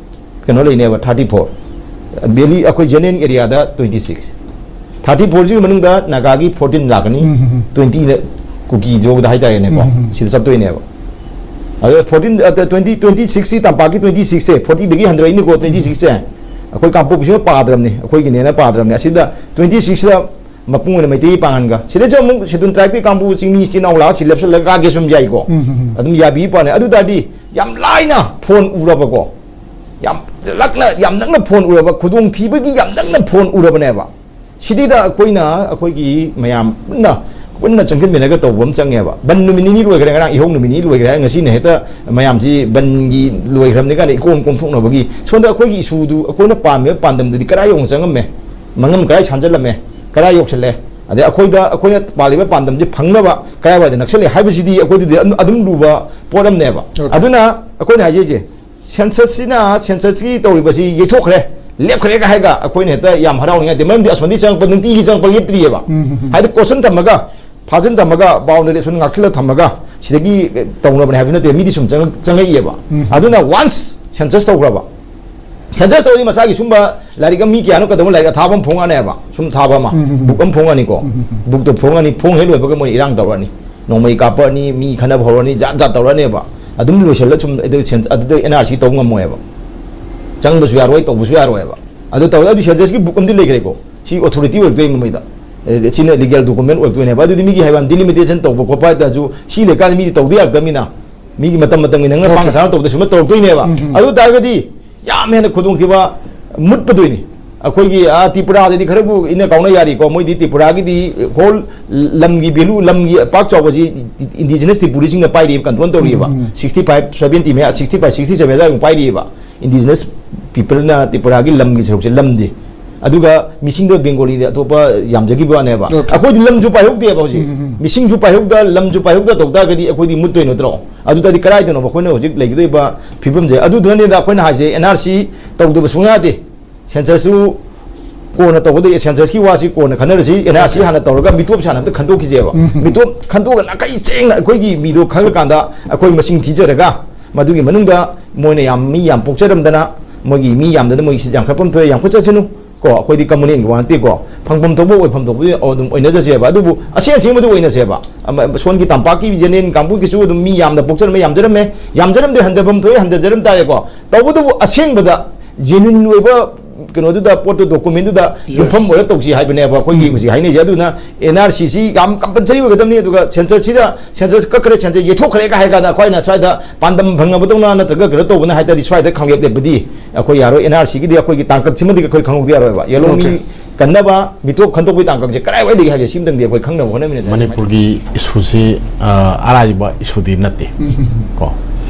ꯀꯩꯅꯣ ꯂꯩꯅꯦꯕ, thirty four꯫ Valley, ꯑꯩꯈꯣꯏ general area ꯗ twenty six꯫ Thirty four ꯁꯤꯒꯤ ꯃꯅꯨꯡꯗ ꯅꯥꯒꯥꯒꯤ fourteen ꯂꯥꯛꯀꯅꯤ, ꯎꯝ, ꯎꯝ, ꯎꯝ꯫ Twenty ꯅ ꯀꯨꯀꯤ ꯖꯣꯒꯗ ꯍꯥꯏꯇꯥꯔꯦꯅꯦꯀꯣ, ꯎꯝ, ꯎꯝ, ꯎꯝ꯫ ꯁꯤꯗ ꯆꯠꯇꯣꯏꯅꯦꯕ꯫ ꯑꯗꯣ fourteen, ꯑ, twenty, twenty six ꯁꯤ, ꯇꯝꯄꯥꯛꯀꯤ twenty six ꯁꯦ, forty ꯗꯒꯤ ꯍꯟꯊꯔꯛꯏꯅꯤꯀꯣ, twenty six ꯁꯦ꯫ ꯑꯩꯈꯣꯏ ꯀꯥꯡꯄꯣꯛꯄꯤꯁꯤꯅ ꯄꯥꯗ꯭ꯔꯕꯅꯤ, ꯑꯩꯈꯣꯏꯒꯤꯅꯦꯅ ꯄꯥꯗ꯭ꯔꯕꯅꯤ꯫ ꯑꯁꯤꯗ twenty six ꯁꯤꯗ ꯃꯄꯨꯡ ꯑꯣꯏꯅ ꯃꯩꯇꯩ ꯄꯥꯡꯒꯟꯒ꯫ ꯁꯤꯗꯁꯨ ꯑꯃꯨꯛ Scheduled tribe ꯀꯤ ꯀꯥꯡꯕꯨ ꯆꯤꯡꯃꯤ ꯏꯆꯤꯟ ꯏꯅꯥꯎ ꯂꯥꯛꯑ ꯁꯤ ꯂꯦꯞꯁꯜꯂꯒ ꯀꯥꯒꯦ ꯁꯨꯝ ꯌꯥꯏꯀꯣ꯫ ꯎꯝ, ꯎꯝ, ꯎꯝ꯫ ꯑꯗꯨꯝ ꯌꯥꯕꯤ ꯄꯥꯅꯦ꯫ ꯑꯗꯨ ꯇꯥꯔꯗꯤ ꯌꯥꯝ ꯂꯥꯏꯅ ꯐꯣꯟ ꯎꯔꯕꯀꯣ꯫ ꯌꯥꯝ ꯂꯛꯅ, ꯌꯥꯝ ꯅꯛꯅ ꯐꯣꯟ ꯎꯔꯕ, ꯈꯨꯗꯣꯡꯊꯤꯕꯒꯤ ꯌꯥꯝ ꯅꯛꯅ ꯐꯣꯟ ꯎꯔꯕꯅꯦꯕ꯫ ꯁꯤꯗꯩꯗ ꯑꯩꯈꯣꯏꯅ, ꯑꯩꯈꯣꯏꯒꯤ ꯃꯌꯥꯝ ꯄꯨꯟꯅ, ꯄꯨꯟꯅ ꯆꯪꯁꯤꯟꯃꯤꯟꯅꯔꯒ ꯇꯧꯕ ꯑꯃ ꯆꯪꯉꯦꯕ꯫ ꯕꯟ ꯅꯨꯃꯤꯠ ꯅꯤꯅꯤ ꯂꯣꯏꯈ꯭ꯔꯦ, ꯉꯔꯥꯡ ꯏꯍꯧ ꯅꯨꯃꯤꯠ ꯅꯤꯅꯤ ꯂꯣꯏꯈ꯭ꯔꯦ, ꯉꯁꯤꯅ ꯍꯦꯛꯇ ꯃꯌꯥꯝꯁꯤ ꯕꯟꯒꯤ ꯂꯣꯏꯈ꯭ꯔꯕꯅꯤ ꯀꯥꯏꯅ ꯏꯀꯣꯝ ꯀꯣꯝꯊꯣꯛꯅꯕꯒꯤ꯫ ꯁꯣꯝꯗ ꯑꯩꯈꯣꯏꯒꯤ ꯏꯁꯨꯗꯨ, ꯑꯩꯈꯣꯏꯅ ꯄꯥꯝꯃꯤꯕ ꯄꯥꯟꯗꯝꯗꯨꯗꯤ ꯀꯗꯥꯏ ꯌꯧꯅ ꯆꯪꯉꯝꯃꯦ, ꯃꯉꯝ ꯀꯗꯥꯏ ꯁꯥꯟꯖꯜꯂꯝꯃꯦ, ꯀꯗꯥꯏ ꯌꯧꯁꯜꯂꯦ, ꯑꯗꯩ ꯑꯩꯈꯣꯏꯗ, ꯑꯩꯈꯣꯏꯅ ꯄꯥꯜꯂꯤꯕ ꯄꯥꯟꯗꯝꯁꯤ ꯐꯪꯅꯕ ꯀꯗꯥꯏꯋꯥꯏꯗ ꯅꯛꯁꯜꯂꯦ ꯍꯥꯏꯕꯁꯤꯗꯤ ꯑꯩꯈꯣꯏꯗꯗꯤ ꯑꯗꯨꯝ, ꯑꯗꯨꯝ ꯂꯨꯕ ꯄꯣꯠ ꯑꯃꯅꯦꯕ꯫ Okay꯫ ꯑꯗꯨꯅ ꯑꯩꯈꯣꯏꯅ ꯍꯥꯏꯖꯩꯁꯦ, census ꯁꯤꯅ, census ꯀꯤ ꯇꯧꯔꯤꯕꯁꯤ ꯌꯩꯊꯣꯛꯈ꯭ꯔꯦ, ꯂꯦꯞꯈ꯭ꯔꯦꯒ ꯍꯥꯏꯔꯒ ꯑꯩꯈꯣꯏꯅ ꯍꯦꯛꯇ ꯌꯥꯝ ꯍꯔꯥꯎꯅꯤꯡꯉꯥꯏ ꯅꯠꯇꯦ꯫ ꯃꯔꯝꯗꯤ ꯑꯁꯣꯝꯗꯒꯤ ꯆꯪꯉꯛꯄ, ꯅꯨꯡꯇꯤꯒꯤ ꯆꯪꯉꯛꯄ ꯂꯦꯞꯇ꯭ꯔꯤꯑꯕ꯫ ꯎꯝ, ꯎꯝ, ꯎꯝ꯫ ꯍꯥꯏꯗꯤ ꯀꯣꯠꯁꯟ ꯊꯝꯃꯒ, ꯐꯥꯖꯤꯟ ꯊꯝꯃꯒ, boundary ꯁꯨꯝ ꯉꯥꯛꯁꯤꯜꯂ ꯊꯝꯃꯒ ꯁꯤꯗꯒꯤ ꯇꯧꯅꯕꯅꯦ ꯍꯥꯏꯕ ꯅꯠꯇꯦ, ꯃꯤꯗꯤ ꯁꯨꯝ ꯆꯪꯉꯛ-, ꯆꯪꯉꯛꯏꯑꯕ꯫ ꯎꯝ꯫ ꯑꯗꯨꯅ once census ꯇꯧꯈ꯭ꯔꯕ, ꯁꯦꯟꯁꯁ ꯇꯧꯔꯗꯤ ꯃꯁꯥꯒꯤ ꯁꯨꯝꯕ ꯂꯥꯏꯔꯤꯛ ꯑꯃ, ꯃꯤ ꯀꯌꯥꯅꯣ ꯀꯩꯗꯧꯕ ꯂꯥꯏꯔꯤꯛ ꯑꯊꯥꯕ ꯑꯃ ꯐꯣꯡꯉꯛꯑꯅꯦꯕ, ꯁꯨꯝ ꯊꯥꯕ ꯑꯃ, ꯎꯝ, ꯎꯝ, ꯎꯝ꯫ ꯕꯨꯛ ꯑꯃ ꯐꯣꯡꯉꯅꯤꯀꯣ꯫ ꯎꯝ, ꯎꯝ, ꯎꯝ꯫ ꯕꯨꯛꯇꯣ ꯐꯣꯡꯉꯅꯤ, ꯐꯣꯡ ꯍꯦꯛ ꯂꯣꯏꯕꯒ ꯃꯣꯏ ꯏꯔꯥꯡ ꯇꯧꯔꯅꯤ, ꯅꯣꯡꯃꯩ ꯀꯥꯞꯄꯛꯑꯅꯤ, ꯃꯤ ꯈꯠꯅꯕ ꯍꯧꯔꯅꯤ, ꯖꯥꯠ ꯖꯥꯠ ꯇꯧꯔꯅꯤꯕ꯫ ꯑꯗꯨꯝ ꯂꯣꯏꯁꯤꯜꯂ ꯁꯨꯝ ꯑꯗꯨ ꯁꯦꯟ-, ꯑꯗꯨꯗ ꯑꯦꯟ ꯑꯥꯔ ꯁꯤ ꯇꯧꯕ ꯉꯝꯃꯣꯏꯕ, ꯆꯪꯕꯁꯨ ꯌꯥꯔꯣꯏ, ꯇꯧꯕꯁꯨ ꯌꯥꯔꯣꯏꯕ꯫ ꯑꯗꯨ ꯇꯧꯔꯦ, ꯑꯗꯨ ꯁꯦꯟꯁꯁꯀꯤ ꯕꯨꯛ ꯑꯃꯗꯤ ꯂꯩꯈ꯭ꯔꯦꯀꯣ, ꯁꯤ ꯑꯣꯊꯣꯔꯤꯇꯤ ꯑꯣꯏꯔꯛꯇꯣꯏꯅꯤ ꯃꯣꯏꯗ꯫ ꯑꯦ, ꯁꯤꯅ ꯂꯤꯒꯦꯜ ꯗꯣꯀꯨꯃꯦꯟ ꯑꯣꯏꯔꯛꯇꯣꯏꯅꯦꯕ꯫ ꯑꯗꯨꯗꯤ ꯃꯤꯒꯤ ꯍꯥꯏꯕ ꯗꯤꯂꯤꯃꯤꯇꯦꯁꯟ ꯇꯧꯕ ꯈꯣꯠꯄ ꯍꯥꯏ ꯇꯥꯔꯁꯨ, ꯁꯤ ꯂꯩꯀꯥꯟꯗ ꯃꯤꯗꯤ ꯇꯧꯗ ꯌꯥꯔꯛꯇꯕꯅꯤꯅ, ꯃꯤꯒꯤ ꯃꯇꯝ ꯃꯇꯝꯒꯤ ꯅꯪꯅ ꯄꯥꯡ ꯑꯣꯀꯦ꯫ ꯁꯥꯟꯅ ꯇꯧꯕꯗ ꯁꯨꯝꯕ ꯇꯧꯔꯛꯇꯣꯏꯅꯦꯕ꯫ ꯎꯝ, ꯎꯝ꯫ ꯑꯗꯨ ꯇꯥꯔꯒꯗꯤ ꯌꯥꯝ ꯍꯦꯟꯅ ꯈꯨꯗꯣꯡꯊꯤꯕ ꯃꯨꯠꯄꯗꯣꯏꯅꯤ꯫ ꯑꯩꯈꯣꯏꯒꯤ, ꯑꯥ, ꯇ꯭ꯔꯤꯄꯨꯔꯥꯗꯗꯤ ꯈꯔꯕꯨ ꯏꯟꯅ ꯀꯥꯎꯅ ꯌꯥꯔꯤꯀꯣ, ꯃꯣꯏꯗꯤ ꯇ꯭ꯔꯤꯄꯨꯔꯥꯒꯤꯗꯤ ꯍꯣꯜ ꯂꯝꯒꯤ ꯚꯦꯂꯨ, ꯂꯝꯒꯤ ꯄꯥꯛ ꯆꯥꯎꯕꯁꯤ ꯏꯟꯗꯤꯖꯤꯅꯁ ꯇ꯭ꯔꯤꯄꯨꯔꯤꯁꯤꯡꯅ ꯄꯥꯏꯔꯤꯕ, ꯀꯟꯇ꯭ꯔꯣꯜ ꯇꯧꯔꯤꯕ꯫ ꯎꯝ, ꯎꯝ, ꯎꯝ꯫ Sixty five, seventy ꯃꯌꯥ, sixty five, sixty seven ꯑꯗꯨꯋꯥꯏꯃꯨꯛ ꯄꯥꯏꯔꯤꯕ꯫ ꯏꯟꯗꯤꯖꯤꯅꯁ ꯄꯤꯄꯜꯅ ꯇ꯭ꯔꯤꯄꯨꯔꯥꯒꯤ ꯂꯝꯒꯤ ꯁꯔꯨꯛꯁꯦ ꯂꯝꯗꯦ꯫ ꯑꯗꯨꯒ ꯃꯤꯁꯤꯡꯗ ꯕꯦꯡꯒꯣꯂꯤꯗ ꯑꯇꯣꯞꯄ ꯌꯥꯝꯖꯈꯤꯕ ꯋꯥꯅꯦꯕ꯫ ꯑꯣꯀꯦ꯫ ꯑꯩꯈꯣꯏꯗꯤ ꯂꯝꯁꯨ ꯄꯥꯏꯍꯧꯗꯦꯕ ꯍꯧꯖꯤꯛ꯫ ꯎꯝ, ꯎꯝ, ꯎꯝ꯫ ꯃꯤꯁꯤꯡꯁꯨ ꯄꯥꯏꯍꯧꯗ, ꯂꯝꯁꯨ ꯄꯥꯏꯍꯧꯗ ꯇꯧ ꯇꯥꯔꯒꯗꯤ ꯑꯩꯈꯣꯏꯗꯤ ꯃꯨꯠꯇꯣꯏ ꯅꯠꯇ꯭ꯔꯣ? ꯑꯗꯨ ꯇꯥꯔꯗꯤ ꯀꯗꯥꯏꯗꯅꯣꯕ ꯑꯩꯈꯣꯏꯅ ꯍꯧꯖꯤꯛ ꯂꯩꯒꯗꯧꯔꯤꯕ ꯐꯤꯕꯝꯁꯦ? ꯑꯗꯨꯗꯨꯅꯅꯦꯗ ꯑꯩꯈꯣꯏꯅ ꯍꯥꯏꯁꯦ, ꯑꯦꯟ ꯑꯥꯔ ꯁꯤ ꯇꯧꯗꯕ ꯁꯨꯡꯌꯥ ꯌꯥꯗꯦ꯫ ꯁꯦꯟꯁꯁꯁꯨ ꯀꯣꯟꯅ ꯇꯧꯒꯗꯧꯔꯤ, ꯁꯦꯟꯁꯁꯀꯤ ꯋꯥꯁꯤ ꯀꯣꯟꯅ ꯈꯟꯅꯔꯁꯤ꯫ ꯑꯦꯟ ꯑꯥꯔ ꯁꯤ ꯍꯥꯟꯅ ꯇꯧꯔꯒ ꯃꯤꯇꯣꯞꯁꯦ ꯍꯥꯟꯅ ꯑꯝꯇ ꯈꯟꯗꯣꯛꯈꯤꯁꯦꯕ꯫ ꯎꯝ꯫ ꯃꯤꯇꯣꯞ ꯈꯟꯗꯣꯛꯑꯒ ꯅꯥꯈꯩ ꯁꯦꯡꯅ ꯑꯩꯈꯣꯏꯒꯤ ꯃꯤꯗꯣ ꯈꯪꯉꯀꯥꯟꯗ ꯑꯩꯈꯣꯏ ꯃꯁꯤꯡ ꯊꯤꯖꯔꯒ, ꯃꯗꯨꯒꯤ ꯃꯅꯨꯡꯗ ꯃꯣꯏꯅ ꯌꯥꯝ, ꯃꯤ ꯌꯥꯝ ꯄꯣꯛꯆꯔꯝꯗꯅ, ꯃꯣꯏꯒꯤ ꯃꯤ ꯌꯥꯝꯗꯅ ꯃꯣꯏꯒꯤ ꯁꯤꯠ ꯌꯥꯝꯈꯠꯐꯝ ꯊꯣꯛꯑꯦ, ꯌꯥꯝꯈꯠꯆꯁꯅꯨ ꯀꯣ, ꯑꯩꯈꯣꯏꯗꯤ ꯀꯝꯃꯨꯅꯦꯜꯒꯤ ꯋꯥ ꯅꯠꯇꯦꯀꯣ꯫ ꯐꯪꯐꯝ ꯊꯣꯛꯄ ꯑꯣꯏꯐꯝ ꯊꯣꯛꯄꯗꯤ ꯑꯗꯨꯝ ꯑꯣꯏꯅꯖꯁꯦꯕ, ꯑꯗꯨꯕꯨ ꯑꯁꯦꯡ ꯑꯁꯦꯡꯕꯗꯨ ꯑꯣꯏꯅꯁꯦꯕ꯫ ꯑꯃ, ꯁꯣꯝꯒꯤ ꯇꯝꯄꯥꯛꯀꯤ ꯖꯦꯅꯦꯔꯦꯜ ꯀꯥꯡꯕꯨꯒꯤꯁꯨ ꯑꯗꯨꯝ ꯃꯤ ꯌꯥꯝꯅ ꯄꯣꯛꯆꯔꯝꯃꯦ, ꯌꯥꯝꯖꯔꯝꯃꯦ, ꯌꯥꯝꯖꯔꯝꯗꯦ, ꯍꯟꯊꯐꯝ ꯊꯣꯛꯑꯦ, ꯍꯟꯊꯖꯔꯝ ꯇꯥꯔꯦꯀꯣ꯫ ꯇꯧꯕꯇꯕꯨ ꯑꯁꯦꯡꯕꯗ ꯖꯦꯅ꯭ꯌꯨꯟ ꯑꯣꯏꯕ ꯀꯩꯅꯣꯗꯨꯗ, ꯄꯣꯠꯇꯨ, ꯗꯣꯀꯨꯃꯦꯟꯗꯨꯗ ꯌꯨꯝꯐꯝ ꯑꯣꯏꯔ ꯇꯧꯁꯤ ꯍꯥꯏꯕꯅꯦꯕ ꯑꯩꯈꯣꯏꯒꯤ ꯎꯝ꯫ ꯍꯧꯖꯤꯛ ꯍꯥꯏꯅꯩꯁꯦ꯫ ꯑꯗꯨꯅ ꯑꯦꯟ ꯑꯥꯔ ꯁꯤꯁꯤ ꯌꯥꯝ ꯀꯝꯄꯜꯁꯔꯤ ꯑꯣꯏꯒꯗꯕꯅꯤ꯫ ꯑꯗꯨꯒ ꯁꯦꯟꯁꯁꯁꯤꯗ, ꯁꯦꯟꯁꯁ ꯀꯛꯈ꯭ꯔꯦ, ꯁꯦꯟꯁꯁ ꯌꯩꯊꯣꯛꯈ꯭ꯔꯦꯒ ꯍꯥꯏ ꯀꯥꯟꯗ ꯑꯩꯈꯣꯏꯅ ꯁ꯭ꯋꯥꯏꯗ ꯄꯥꯟꯗꯝ ꯐꯪꯉꯕꯗꯧꯅ ꯅꯠꯇ꯭ꯔꯒ ꯀꯩꯅꯣ ꯇꯧꯕꯅ ꯍꯥꯏ ꯇꯥꯔꯗꯤ ꯁ꯭ꯋꯥꯏꯗ ꯈꯪꯂꯦꯞ ꯂꯦꯞꯄꯗꯤ ꯑꯩꯈꯣꯏ ꯌꯥꯔꯣꯏ꯫ ꯑꯦꯟ ꯑꯥꯔ ꯁꯤꯒꯤꯗꯤ ꯑꯩꯈꯣꯏꯒꯤ ꯇꯥꯡꯀꯛꯁꯤꯃꯗꯤ ꯑꯩꯈꯣꯏ ꯈꯪꯍꯧꯗ ꯌꯥꯔꯣꯏꯕ꯫ ꯌꯦꯂꯣꯡꯒꯤ ꯑꯣꯀꯦ꯫ ꯀꯟꯅꯕ ꯃꯤꯇꯣꯞ ꯈꯟꯗꯣꯛꯄꯒꯤ ꯇꯥꯡꯀꯛꯁꯦ ꯀꯗꯥꯏꯋꯥꯏ ꯂꯩꯒꯦ ꯍꯥꯏꯕꯁꯦ ꯁꯤꯝꯇꯪꯗꯤ ꯑꯩꯈꯣꯏ ꯈꯪꯅꯕ ꯍꯣꯠꯅꯃꯤꯟꯅꯁꯦ꯫ ꯃꯅꯤꯄꯨꯔꯒꯤ ꯏꯁꯨꯁꯤ, ꯑ, ꯑꯔꯥꯏꯕ ꯏꯁꯨꯗꯤ ꯅꯠꯇꯦ꯫ ꯎꯝ꯫ ꯀꯣ꯫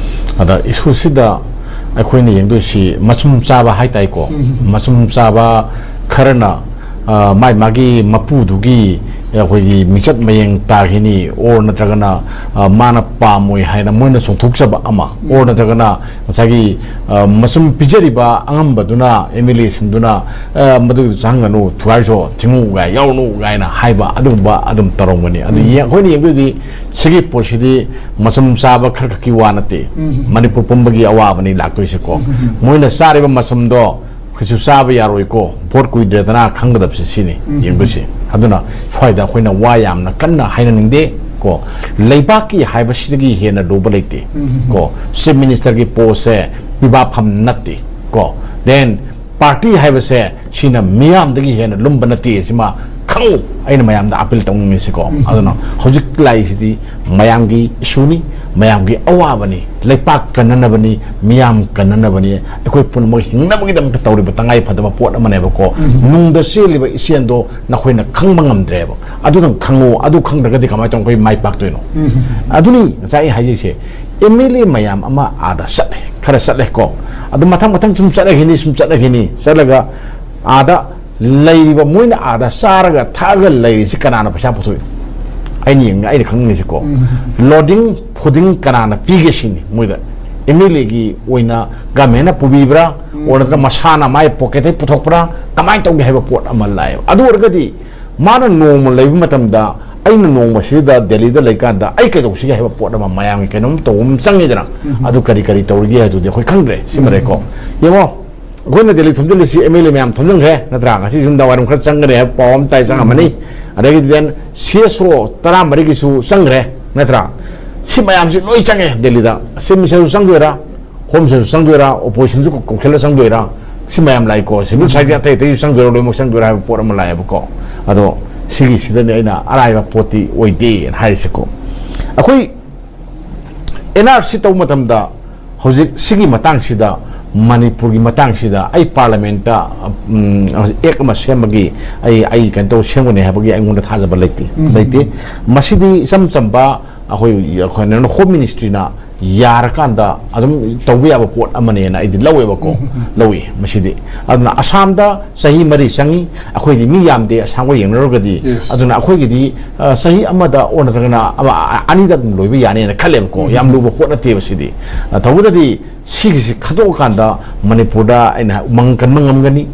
ꯑꯗ ꯏꯁꯨꯁꯤꯗ ꯑꯩꯈꯣꯏꯅ ꯌꯦꯡꯗꯣꯏꯁꯤ ꯃꯆꯨꯝ ꯆꯥꯕ ꯍꯥꯏ ꯇꯥꯏꯀꯣ꯫ ꯎꯝ꯫ ꯃꯆꯨꯝ ꯆꯥꯕ ꯈꯔꯅ, ꯑ, ꯃꯥꯏ ꯃꯥꯒꯤ ꯃꯄꯨꯗꯨꯒꯤ ꯑꯩꯈꯣꯏꯒꯤ ꯃꯤꯡꯆꯠ ꯃꯌꯦꯡ ꯇꯥꯈꯤꯅꯤ, ꯑꯣꯔ ꯅꯠꯇ꯭ꯔꯒꯅ, ꯑ, ꯃꯥꯅ ꯄꯥꯝꯃꯣꯏ ꯍꯥꯏꯅ ꯃꯣꯏꯅ ꯆꯣꯡꯊꯣꯛꯆꯕ ꯑꯃ, ꯑꯣꯔ ꯅꯠꯇ꯭ꯔꯒꯅ ꯉꯁꯥꯏꯒꯤ, ꯑ, ꯃꯆꯨꯝ ꯄꯤꯖꯔꯤꯕ ꯑꯉꯝꯕꯗꯨꯅ, ꯑꯦꯝ ꯑꯦꯜ ꯑꯦꯁꯤꯡꯗꯨꯅ, "ꯑ, ꯃꯗꯨꯒꯤꯗꯨ ꯆꯪꯒꯅꯨ, ꯊꯨꯒꯥꯏꯁꯣ, ꯊꯤꯡꯉꯨ ꯀꯥꯏ, ꯌꯥꯎꯔꯨꯅꯨ" ꯀꯥꯏꯅ ꯍꯥꯏꯕ, ꯑꯗꯨꯒꯨꯝꯕ ꯑꯗꯨꯝ ꯇꯧꯔꯝꯒꯅꯤ꯫ ꯑꯗꯨ ꯌꯦꯡ-, ꯑꯩꯈꯣꯏꯅ ꯌꯦꯡꯗꯣꯏꯗꯤ ꯁꯤꯒꯤ ꯄꯣꯠꯁꯤꯗꯤ ꯃꯆꯨꯝ ꯆꯥꯕ ꯈꯔ ꯈꯛꯀꯤ ꯋꯥ ꯅꯠꯇꯦ, ꯃꯅꯤꯄꯨꯔ ꯄꯨꯝꯕꯒꯤ ꯑꯋꯥꯕꯅꯤ ꯂꯥꯛꯇꯣꯏꯁꯦꯀꯣ꯫ ꯃꯣꯏꯅ ꯆꯥꯔꯤꯕ ꯃꯆꯨꯝꯗꯣ ꯀꯩꯁꯨ ꯆꯥꯕ ꯌꯥꯔꯣꯏꯀꯣ, ꯚꯣꯠ ꯀꯨꯏꯗ꯭ꯔꯦꯗꯅ ꯈꯪꯒꯗꯕꯁꯦ ꯁꯤꯅꯤ ꯌꯦꯡꯗꯣꯏꯁꯦ꯫ ꯑꯗꯨꯅ ꯁ꯭ꯋꯥꯏꯗ ꯑꯩꯈꯣꯏꯅ ꯋꯥ ꯌꯥꯝꯅ ꯀꯟꯅ ꯍꯥꯏꯅꯅꯤꯡꯗꯦ ꯀꯣ꯫ ꯂꯩꯕꯥꯛꯀꯤ ꯍꯥꯏꯕꯁꯤꯗꯒꯤ ꯍꯦꯟꯅ ꯂꯨꯕ ꯂꯩꯇꯦ ꯀꯣ꯫ ꯆꯤꯐ ꯃꯤꯅꯤꯁꯇꯔꯒꯤ ꯄꯣꯁꯁꯦ ꯄꯤꯕꯥꯐꯝ ꯅꯠꯇꯦ ꯀꯣ꯫ ꯗꯦꯟ ꯄꯥꯔꯇꯤ ꯍꯥꯏꯕꯁꯦ ꯁꯤꯅ ꯃꯤꯌꯥꯝꯗꯒꯤ ꯍꯦꯟꯅ ꯂꯨꯝꯕ ꯅꯠꯇꯦ, ꯁꯤꯃ ꯈꯪꯉꯨ꯫ ꯑꯩꯅ ꯃꯌꯥꯝꯗ ꯑꯄꯤꯜ ꯇꯧꯅꯤꯡꯉꯤꯁꯤꯀꯣ꯫ ꯑꯗꯨꯅ ꯍꯧꯖꯤꯛ ꯂꯥꯛꯏꯁꯤꯗꯤ ꯃꯌꯥꯝꯒꯤ ꯏꯁꯨꯅꯤ, ꯃꯌꯥꯝꯒꯤ ꯑꯋꯥꯕꯅꯤ, ꯂꯩꯄꯥꯛ ꯀꯟꯅꯅꯕꯅꯤ, ꯃꯤꯌꯥꯝ ꯀꯟꯅꯅꯕꯅꯤ, ꯑꯩꯈꯣꯏ ꯄꯨꯝꯅꯃꯛ ꯍꯤꯡꯅꯕꯒꯤꯗꯃꯛꯇ ꯇꯧꯔꯤꯕ ꯇꯉꯥꯏ ꯐꯗꯕ ꯄꯣꯠ ꯑꯃꯅꯦꯕꯀꯣ꯫ ꯅꯨꯡꯗ ꯆꯦꯜꯂꯤꯕ ꯏꯆꯦꯜꯗꯣ ꯅꯈꯣꯏꯅ ꯈꯪꯕ ꯉꯝꯗ꯭ꯔꯦꯕ꯫ ꯑꯗꯨꯗꯪ ꯈꯪꯉꯨ꯫ ꯑꯗꯨ ꯈꯪꯗ꯭ꯔꯒꯗꯤ ꯀꯃꯥꯏꯅ ꯇꯧꯔꯒ ꯑꯩꯈꯣꯏ ꯃꯥꯏ ꯄꯥꯛꯇꯣꯏꯅꯣ? ꯑꯗꯨꯅꯤ ꯉꯁꯥꯏ ꯑꯩ ꯍꯥꯏꯖꯩꯁꯦ, ꯑꯦꯝ ꯑꯦꯜ ꯑꯦ ꯃꯌꯥꯝ ꯑꯃ ꯑꯥꯗ ꯆꯠꯂꯦ, ꯈꯔ ꯆꯠꯂꯦꯀꯣ꯫ ꯑꯗꯨ ꯃꯊꯪ ꯃꯊꯪ ꯁꯨꯝ ꯆꯠꯂꯈꯤꯅꯤ, ꯁꯨꯝ ꯆꯠꯂꯈꯤꯅꯤ, ꯆꯠꯂꯒ ꯑꯥꯗ ꯂꯩꯔꯤꯕ, ꯃꯣꯏꯅ ꯑꯥꯗ ꯆꯥꯔꯒ ꯊꯛꯑꯒ ꯂꯩꯔꯤꯁꯤ ꯀꯅꯥꯅ ꯄꯩꯁꯥ ꯄꯨꯊꯣꯛꯏꯅꯣ? ꯑꯩꯅ ꯌꯦꯡ-, ꯑꯩꯅ ꯈꯪꯅꯤꯡꯉꯤꯁꯤꯀꯣ, ꯂꯣꯗꯤꯡ ꯐꯨꯗꯤꯡ ꯀꯅꯥꯅ ꯄꯤꯒꯦ ꯁꯤꯅꯤ꯫ ꯃꯣꯏꯗ ꯑꯦꯝ ꯑꯦꯜ ꯑꯦꯒꯤ ꯑꯣꯏꯅ ꯒꯃꯦꯟꯅ ꯄꯨꯕꯤꯕ꯭ꯔꯥ, ꯑꯣꯔ ꯅꯠꯇ꯭ꯔꯒ ꯃꯁꯥꯅ ꯃꯥꯏ ꯄꯣꯀꯦꯠꯇꯩ ꯄꯨꯊꯣꯛꯄ꯭ꯔꯥ, ꯀꯃꯥꯏꯅ ꯇꯧꯒꯦ ꯍꯥꯏꯕ ꯄꯣꯠ ꯑꯃ ꯂꯥꯛꯑꯦꯕ꯫ ꯑꯗꯨ ꯑꯣꯏꯔꯒꯗꯤ ꯃꯥꯅ ꯅꯣꯡꯃ ꯂꯩꯕ ꯃꯇꯝꯗ, ꯑꯩꯅ ꯅꯣꯡꯃꯁꯤꯗ ꯗꯦꯜꯂꯤꯗ ꯂꯩꯀꯥꯟꯗ ꯑꯩ ꯀꯩꯗꯧꯁꯤꯒꯦ ꯍꯥꯏꯕ ꯄꯣꯠ ꯑꯃ ꯃꯌꯥꯝꯒꯤ ꯀꯩꯅꯣꯝ ꯇꯧꯕ ꯑꯃ ꯆꯪꯉꯤꯗꯅ꯫ ꯑꯗꯨ ꯀꯔꯤ ꯀꯔꯤ ꯇꯧꯔꯤꯒꯦ ꯍꯥꯏꯗꯨꯗꯤ ꯑꯩꯈꯣꯏ ꯈꯪꯗ꯭ꯔꯦ꯫ ꯁꯤꯃꯔꯦꯀꯣ, ꯌꯦꯡꯉꯣ, ꯑꯩꯈꯣꯏꯅ ꯗꯦꯜꯂꯤ ꯊꯣꯝꯖꯤꯜꯂꯤꯁꯤ ꯑꯦꯝ ꯑꯦꯜ ꯑꯦ ꯃꯌꯥꯝ ꯊꯣꯝꯖꯤꯟꯈ꯭ꯔꯦ ꯅꯠꯇ꯭ꯔꯥ? ꯉꯁꯤ ꯁꯨꯝ ꯅꯨꯡꯗꯥꯡ ꯋꯥꯏꯔꯝ ꯈꯔ ꯆꯪꯈ꯭ꯔꯦ ꯍꯥꯏꯕ ꯄꯥꯎ ꯑꯃ ꯇꯥꯏ, ꯆꯪꯉꯝꯃꯅꯤ꯫ ꯑꯗꯒꯤꯗꯤ ꯗꯦꯟ ꯁꯤ ꯑꯦꯁ ꯑꯣ ꯇꯔꯥꯃꯔꯤꯒꯤꯁꯨ ꯆꯪꯈ꯭ꯔꯦ ꯅꯠꯇ꯭ꯔꯥ? ꯁꯤ ꯃꯌꯥꯝꯁꯤ ꯂꯣꯏ ꯆꯪꯉꯦ ꯗꯦꯜꯂꯤꯗ꯫ ꯆꯤꯐ ꯃꯤꯅꯤꯁꯇꯔꯁꯨ ꯆꯪꯗꯣꯏꯔꯥ, ꯍꯣꯝ ꯁꯦꯟꯁꯨ ꯆꯪꯗꯣꯏꯔꯥ, ꯑꯣꯄꯣꯖꯤꯁꯟꯁꯨ ꯀꯧ-, ꯀꯧꯁꯜꯂ ꯆꯪꯗꯣꯏꯔꯥ? ꯁꯤ ꯃꯌꯥꯝ ꯂꯥꯛꯏꯀꯣ꯫ ꯁꯤꯚꯤꯜ ꯁꯣꯁꯥꯏꯇꯤ ꯑꯇꯩ ꯑꯇꯩꯁꯨ ꯆꯪꯗꯣꯏꯔꯥ, ꯂꯣꯏꯅꯃꯛ ꯆꯪꯗꯣꯏꯔꯥ ꯍꯥꯏꯕ ꯄꯣꯠ ꯑꯃ ꯂꯥꯛꯑꯦꯕꯀꯣ꯫ ꯑꯗꯣ ꯁꯤꯒꯤꯁꯤꯗꯅꯦ ꯑꯩꯅ ꯑꯔꯥꯏꯕ ꯄꯣꯠꯇꯤ ꯑꯣꯏꯗꯦꯅ ꯍꯥꯏꯔꯤꯁꯦꯀꯣ꯫ ꯑꯩꯈꯣꯏ ꯑꯦꯟ ꯑꯥꯔ ꯁꯤ ꯇꯧꯕ ꯃꯇꯝꯗ ꯍꯧꯖꯤꯛ ꯁꯤꯒꯤ ꯃꯇꯥꯡꯁꯤꯗ, ꯃꯅꯤꯄꯨꯔꯒꯤ ꯃꯇꯥꯡꯁꯤꯗ ꯑꯩ ꯄꯥꯔꯂꯤꯌꯥꯃꯦꯟꯠꯇ, ꯎꯝ, ꯑꯦꯛ ꯑꯃ ꯁꯦꯝꯕꯒꯤ ꯑꯩ, ꯑꯩ ꯀꯩꯅꯣ ꯇꯧ ꯁꯦꯝꯒꯅꯤ ꯍꯥꯏꯕꯒꯤ ꯑꯩꯉꯣꯟꯗ ꯊꯥꯖꯕ ꯂꯩꯇꯦ, ꯂꯩꯇꯦ꯫ ꯃꯁꯤꯗꯤ ꯏꯆꯝ ꯆꯝꯕ ꯑꯩꯈꯣꯏ, ꯑꯩꯈꯣꯏꯅ ꯍꯣꯝ ꯃꯤꯅꯤꯁꯇ꯭ꯔꯤꯅ ꯌꯥꯔꯀꯥꯟꯗ ꯑꯗꯨꯝ ꯇꯧꯕ ꯌꯥꯕ ꯄꯣꯠ ꯑꯃꯅꯦꯅ ꯑꯩꯗꯤ ꯂꯧꯋꯦꯕꯀꯣ꯫ ꯂꯧꯏ ꯃꯁꯤꯗꯤ꯫ ꯑꯗꯨꯅ ꯑꯁꯥꯝꯗ ꯆꯍꯤ ꯃꯔꯤ ꯆꯪꯉꯤ, ꯑꯩꯈꯣꯏꯗꯤ ꯃꯤ ꯌꯥꯝꯗꯦ ꯑꯁꯥꯝꯒ ꯌꯦꯡꯅꯔꯨꯔꯒꯗꯤ꯫ ꯑꯗꯨꯅ ꯑꯩꯈꯣꯏꯒꯤꯗꯤ ꯑ, ꯆꯍꯤ ꯑꯃꯗ ꯑꯣꯔ ꯅꯠꯇ꯭ꯔꯒꯅ ꯑꯃ, ꯑ, ꯑꯅꯤꯗ ꯑꯗꯨꯝ ꯂꯣꯏꯕ ꯌꯥꯅꯦꯅ ꯈꯜꯂꯦꯕꯀꯣ꯫ ꯌꯥꯝ ꯂꯨꯕ ꯄꯣꯠ ꯅꯠꯇꯦꯕ ꯁꯤꯗꯤ꯫ ꯑ, ꯇꯧꯕꯇꯗꯤ ꯁꯤꯒꯤꯁꯤ ꯈꯟꯗꯣꯛꯑꯀꯥꯟꯗ ꯃꯅꯤꯄꯨꯔꯗ ꯑꯩꯅ ꯎꯃꯪ ꯀꯟꯕ ꯉꯝꯒꯅꯤ,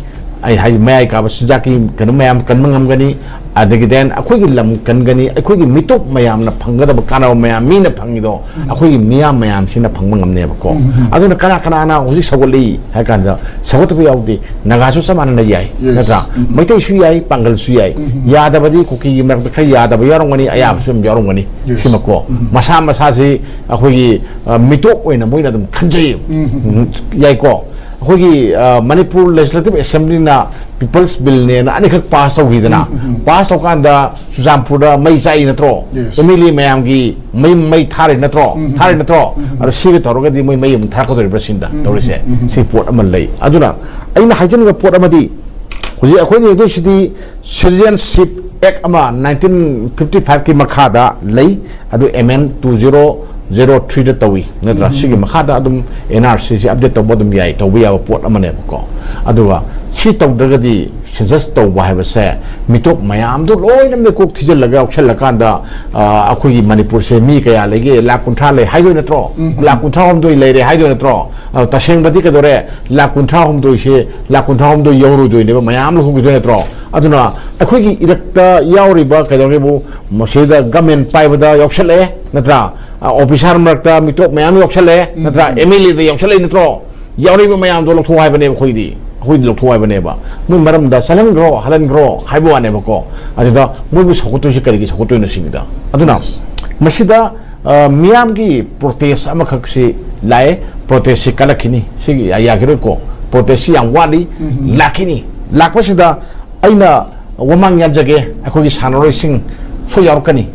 ꯑꯩ ꯍꯥꯏꯁꯦ ꯃꯌꯥꯏ ꯀꯥꯕ ꯆꯤꯟꯖꯥꯛꯀꯤ ꯀꯩꯅꯣ ꯃꯌꯥꯝ ꯀꯟꯕ ꯉꯝꯒꯅꯤ, ꯑꯗꯒꯤ then ꯑꯩꯈꯣꯏꯒꯤ ꯂꯝ ꯀꯟꯒꯅꯤ, ꯑꯩꯈꯣꯏꯒꯤ ꯃꯤꯇꯣꯞ ꯃꯌꯥꯝꯅ ꯐꯪꯒꯗꯕ ꯀꯥꯟꯅꯕ ꯃꯌꯥꯝ ꯃꯤꯅ ꯐꯪꯉꯤꯗꯣ ꯑꯩꯈꯣꯏꯒꯤ ꯃꯤꯌꯥꯝ ꯃꯌꯥꯝꯁꯤꯅ ꯐꯪꯕ ꯉꯝꯅꯦꯕꯀꯣ꯫ ꯑꯗꯨꯅ ꯀꯅꯥ ꯀꯅꯥꯅ ꯍꯧꯖꯤꯛ ꯁꯧꯒꯠꯂꯤ ꯍꯥꯏ ꯀꯥꯟꯗ ꯁꯧꯒꯠꯇꯕ ꯌꯥꯎꯗꯦ꯫ ꯅꯥꯒꯥꯁꯨ ꯆꯞ ꯃꯥꯟꯅꯅ ꯌꯥꯏ, ꯅꯠꯇ꯭ꯔꯥ? ꯃꯩꯇꯩꯁꯨ ꯌꯥꯏ, ꯄꯥꯡꯒꯜꯁꯨ ꯌꯥꯏ꯫ ꯌꯥꯗꯕꯗꯤ ꯀꯨꯀꯤꯒꯤ ꯃꯔꯛꯇ ꯈꯔ ꯌꯥꯗꯕ ꯌꯥꯎꯔꯝꯒꯅꯤ, ꯑꯌꯥꯕꯁꯨ ꯑꯗꯨꯝ ꯌꯥꯎꯔꯝꯒꯅꯤ꯫ ꯁꯤꯃꯀꯣ ꯃꯁꯥ ꯃꯁꯥꯁꯤ ꯑꯩꯈꯣꯏꯒꯤ ꯑ, ꯃꯤꯇꯣꯞ ꯑꯣꯏꯅ ꯃꯣꯏꯅ ꯑꯗꯨꯝ ꯈꯟꯖꯩ꯫ ꯎꯝ, ꯌꯥꯏꯀꯣ꯫ ꯑꯩꯈꯣꯏꯒꯤ ꯑ, ꯃꯅꯤꯄꯨꯔ ꯂꯦꯖꯤꯁꯂꯦꯇꯤꯚ ꯑꯦꯁꯦꯝꯕ꯭ꯂꯤꯅ ꯄꯤꯄꯜꯁ ꯕꯤꯜꯅꯦꯅ ꯑꯅꯤꯈꯛ ꯄꯥꯁ ꯇꯧꯈꯤꯗꯅ, ꯄꯥꯁ ꯇꯧꯀꯥꯟꯗ ꯆꯨꯔꯆꯥꯟꯄꯨꯔꯗ ꯃꯩ ꯆꯥꯛꯏ ꯅꯠꯇ꯭ꯔꯣ? ꯑꯦꯝ ꯑꯦꯜ ꯑꯦ ꯃꯌꯥꯝꯒꯤ ꯃꯩ, ꯃꯩ ꯊꯥꯔꯤ ꯅꯠꯇ꯭ꯔꯣ? ꯊꯥꯔꯤ ꯅꯠꯇ꯭ꯔꯣ? ꯑꯗꯣ ꯁꯤꯒ ꯇꯧꯔꯒꯗꯤ ꯃꯣꯏ ꯃꯩ ꯑꯃꯨꯛ ꯊꯥꯔꯛꯀꯗꯧꯔꯤꯕ꯭ꯔꯥ ꯁꯤꯅꯤꯗ ꯇꯧꯔꯤꯁꯦ꯫ ꯁꯤ ꯄꯣꯠ ꯑꯃ ꯂꯩ꯫ ꯑꯗꯨꯅ ꯑꯩꯅ ꯍꯥꯏꯖꯅꯤꯡꯕ ꯄꯣꯠ ꯑꯃꯗꯤ, ꯍꯧꯖꯤꯛ ꯑꯩꯈꯣꯏꯅ ꯌꯦꯡꯗꯣꯏꯁꯤꯗꯤ ꯁꯤꯇꯤꯖꯦꯟꯁꯤꯞ ꯑꯦꯛ ꯑꯃ ꯅꯥꯏꯟꯇꯤꯟ ꯐꯤꯐꯇꯤ ꯐꯥꯏꯚꯀꯤ ꯃꯈꯥꯗ ꯂꯩ꯫ ꯑꯗꯨ ꯑꯦꯃꯦꯟ ꯇꯨ ꯖꯤꯔꯣ ꯖꯤꯔꯣ ꯊ꯭ꯔꯤꯗ ꯇꯧꯏ, ꯅꯠꯇ꯭ꯔꯥ? ꯁꯤꯒꯤ ꯃꯈꯥꯗ ꯑꯗꯨꯝ ꯑꯦꯟ ꯑꯥꯔ ꯁꯤꯁꯤ ꯑꯞꯗꯦꯠ ꯇꯧꯕ ꯑꯗꯨꯝ ꯌꯥꯏ, ꯇꯧꯕ ꯌꯥꯕ ꯄꯣꯠ ꯑꯃꯅꯦꯕꯀꯣ꯫ ꯑꯗꯨꯒ ꯁꯤ ꯇꯧꯗ꯭ꯔꯒꯗꯤ ꯁꯦꯟꯁꯁ ꯇꯧꯕ ꯍꯥꯏꯕꯁꯦ ꯃꯤꯇꯣꯞ ꯃꯌꯥꯝꯗꯨ ꯂꯣꯏꯅꯃꯛ ꯀꯣꯛ ꯊꯤꯖꯤꯜꯂꯒ ꯌꯥꯎꯁꯜꯂꯀꯥꯟꯗ, ꯑ, ꯑꯩꯈꯣꯏꯒꯤ ꯃꯅꯤꯄꯨꯔꯁꯦ ꯃꯤ ꯀꯌꯥ ꯂꯩꯒꯦ? ꯂꯥꯈ ꯀꯨꯟꯊ꯭ꯔꯥ ꯂꯩ ꯍꯥꯏꯗꯣꯏ ꯅꯠꯇ꯭ꯔꯣ? ꯂꯥꯈ ꯀꯨꯟꯊ꯭ꯔꯥ ꯍꯨꯝꯗꯣꯏ ꯂꯩꯔꯦ ꯍꯥꯏꯗꯣꯏ ꯅꯠꯇ꯭ꯔꯣ? ꯑ, ꯇꯁꯦꯡꯕꯗꯤ ꯀꯩꯗꯧꯔꯦ? ꯂꯥꯈ ꯀꯨꯟꯊ꯭ꯔꯥ ꯍꯨꯝꯗꯣꯏꯁꯦ, ꯂꯥꯈ ꯀꯨꯟꯊ꯭ꯔꯥ ꯍꯨꯝꯗꯣꯏ ꯌꯧꯔꯣꯏꯗꯣꯏꯅꯦꯕ, ꯃꯌꯥꯝ ꯂꯧꯊꯣꯛꯈꯤꯗꯣꯏ ꯅꯠꯇ꯭ꯔꯣ? ꯑꯗꯨꯅ ꯑꯩꯈꯣꯏꯒꯤ ꯏꯔꯛꯇ ꯌꯥꯎꯔꯤꯕ ꯀꯩꯗꯧꯔꯦꯕꯨ, ꯃꯁꯤꯗ ꯒꯃꯦꯟ ꯄꯥꯏꯕꯗ ꯌꯥꯎꯁꯜꯂꯛꯑꯦ, ꯅꯠꯇ꯭ꯔꯥ? ꯑ, ꯑꯣꯐꯤꯁꯥꯔ ꯃꯔꯛꯇ ꯃꯤꯇꯣꯞ ꯃꯌꯥꯝ ꯌꯥꯎꯁꯜꯂꯛꯑꯦ, ꯅꯠꯇ꯭ꯔꯥ? ꯑꯦꯝ ꯑꯦꯜ ꯑꯦꯗ ꯌꯥꯎꯁꯜꯂꯛꯑꯦ, ꯅꯠꯇ꯭ꯔꯣ? ꯌꯥꯎꯔꯤꯕ ꯃꯌꯥꯝꯗꯣ ꯂꯧꯊꯣꯛ ꯍꯥꯏꯕꯅꯦꯕ ꯑꯩꯈꯣꯏꯗꯤ꯫ ꯑꯩꯈꯣꯏꯗꯤ ꯂꯧꯊꯣꯛ ꯍꯥꯏꯕꯅꯦꯕ꯫ ꯃꯣꯏ ꯃꯔꯝꯗ ꯆꯠꯍꯟꯈ꯭ꯔꯣ, ꯍꯜꯍꯟꯈ꯭ꯔꯣ ꯍꯥꯏꯕ ꯋꯥꯅꯦꯕꯀꯣ꯫ ꯑꯗꯨꯗ ꯃꯣꯏꯕꯨ ꯁꯧꯒꯠꯇꯣꯏꯁꯦ ꯀꯔꯤꯒꯤ ꯁꯧꯒꯠꯇꯣꯏꯅꯣ ꯁꯤꯅꯤꯗ꯫ ꯑꯗꯨꯅ ꯃꯁꯤꯗ, ꯑ, ꯃꯤꯌꯥꯝꯒꯤ ꯄ꯭ꯔꯣꯇꯦꯁ ꯑꯃꯈꯛꯁꯤ ꯂꯥꯛꯑꯦ꯫ ꯄ꯭ꯔꯣꯇꯦꯁꯁꯤ ꯀꯜꯂꯛꯈꯤꯅꯤ꯫ ꯁꯤꯒꯤ ꯌꯥ-, ꯌꯥꯈꯤꯔꯣꯏꯀꯣ꯫ ꯄ꯭ꯔꯣꯇꯦꯁꯁꯤ ꯌꯥꯝ ꯋꯥꯠꯂꯤ꯫ ꯂꯥꯛꯈꯤꯅꯤ꯫ ꯂꯥꯛꯄꯁꯤꯗ ꯑꯩꯅ ꯋꯥꯃꯥꯡ ꯌꯥꯟꯖꯒꯦ꯫ ꯑꯩꯈꯣꯏꯒꯤ ꯁꯥꯟꯅꯔꯣꯏꯁꯤꯡ ꯁꯣꯏ ꯌꯥꯎꯔꯛꯀꯅꯤ꯫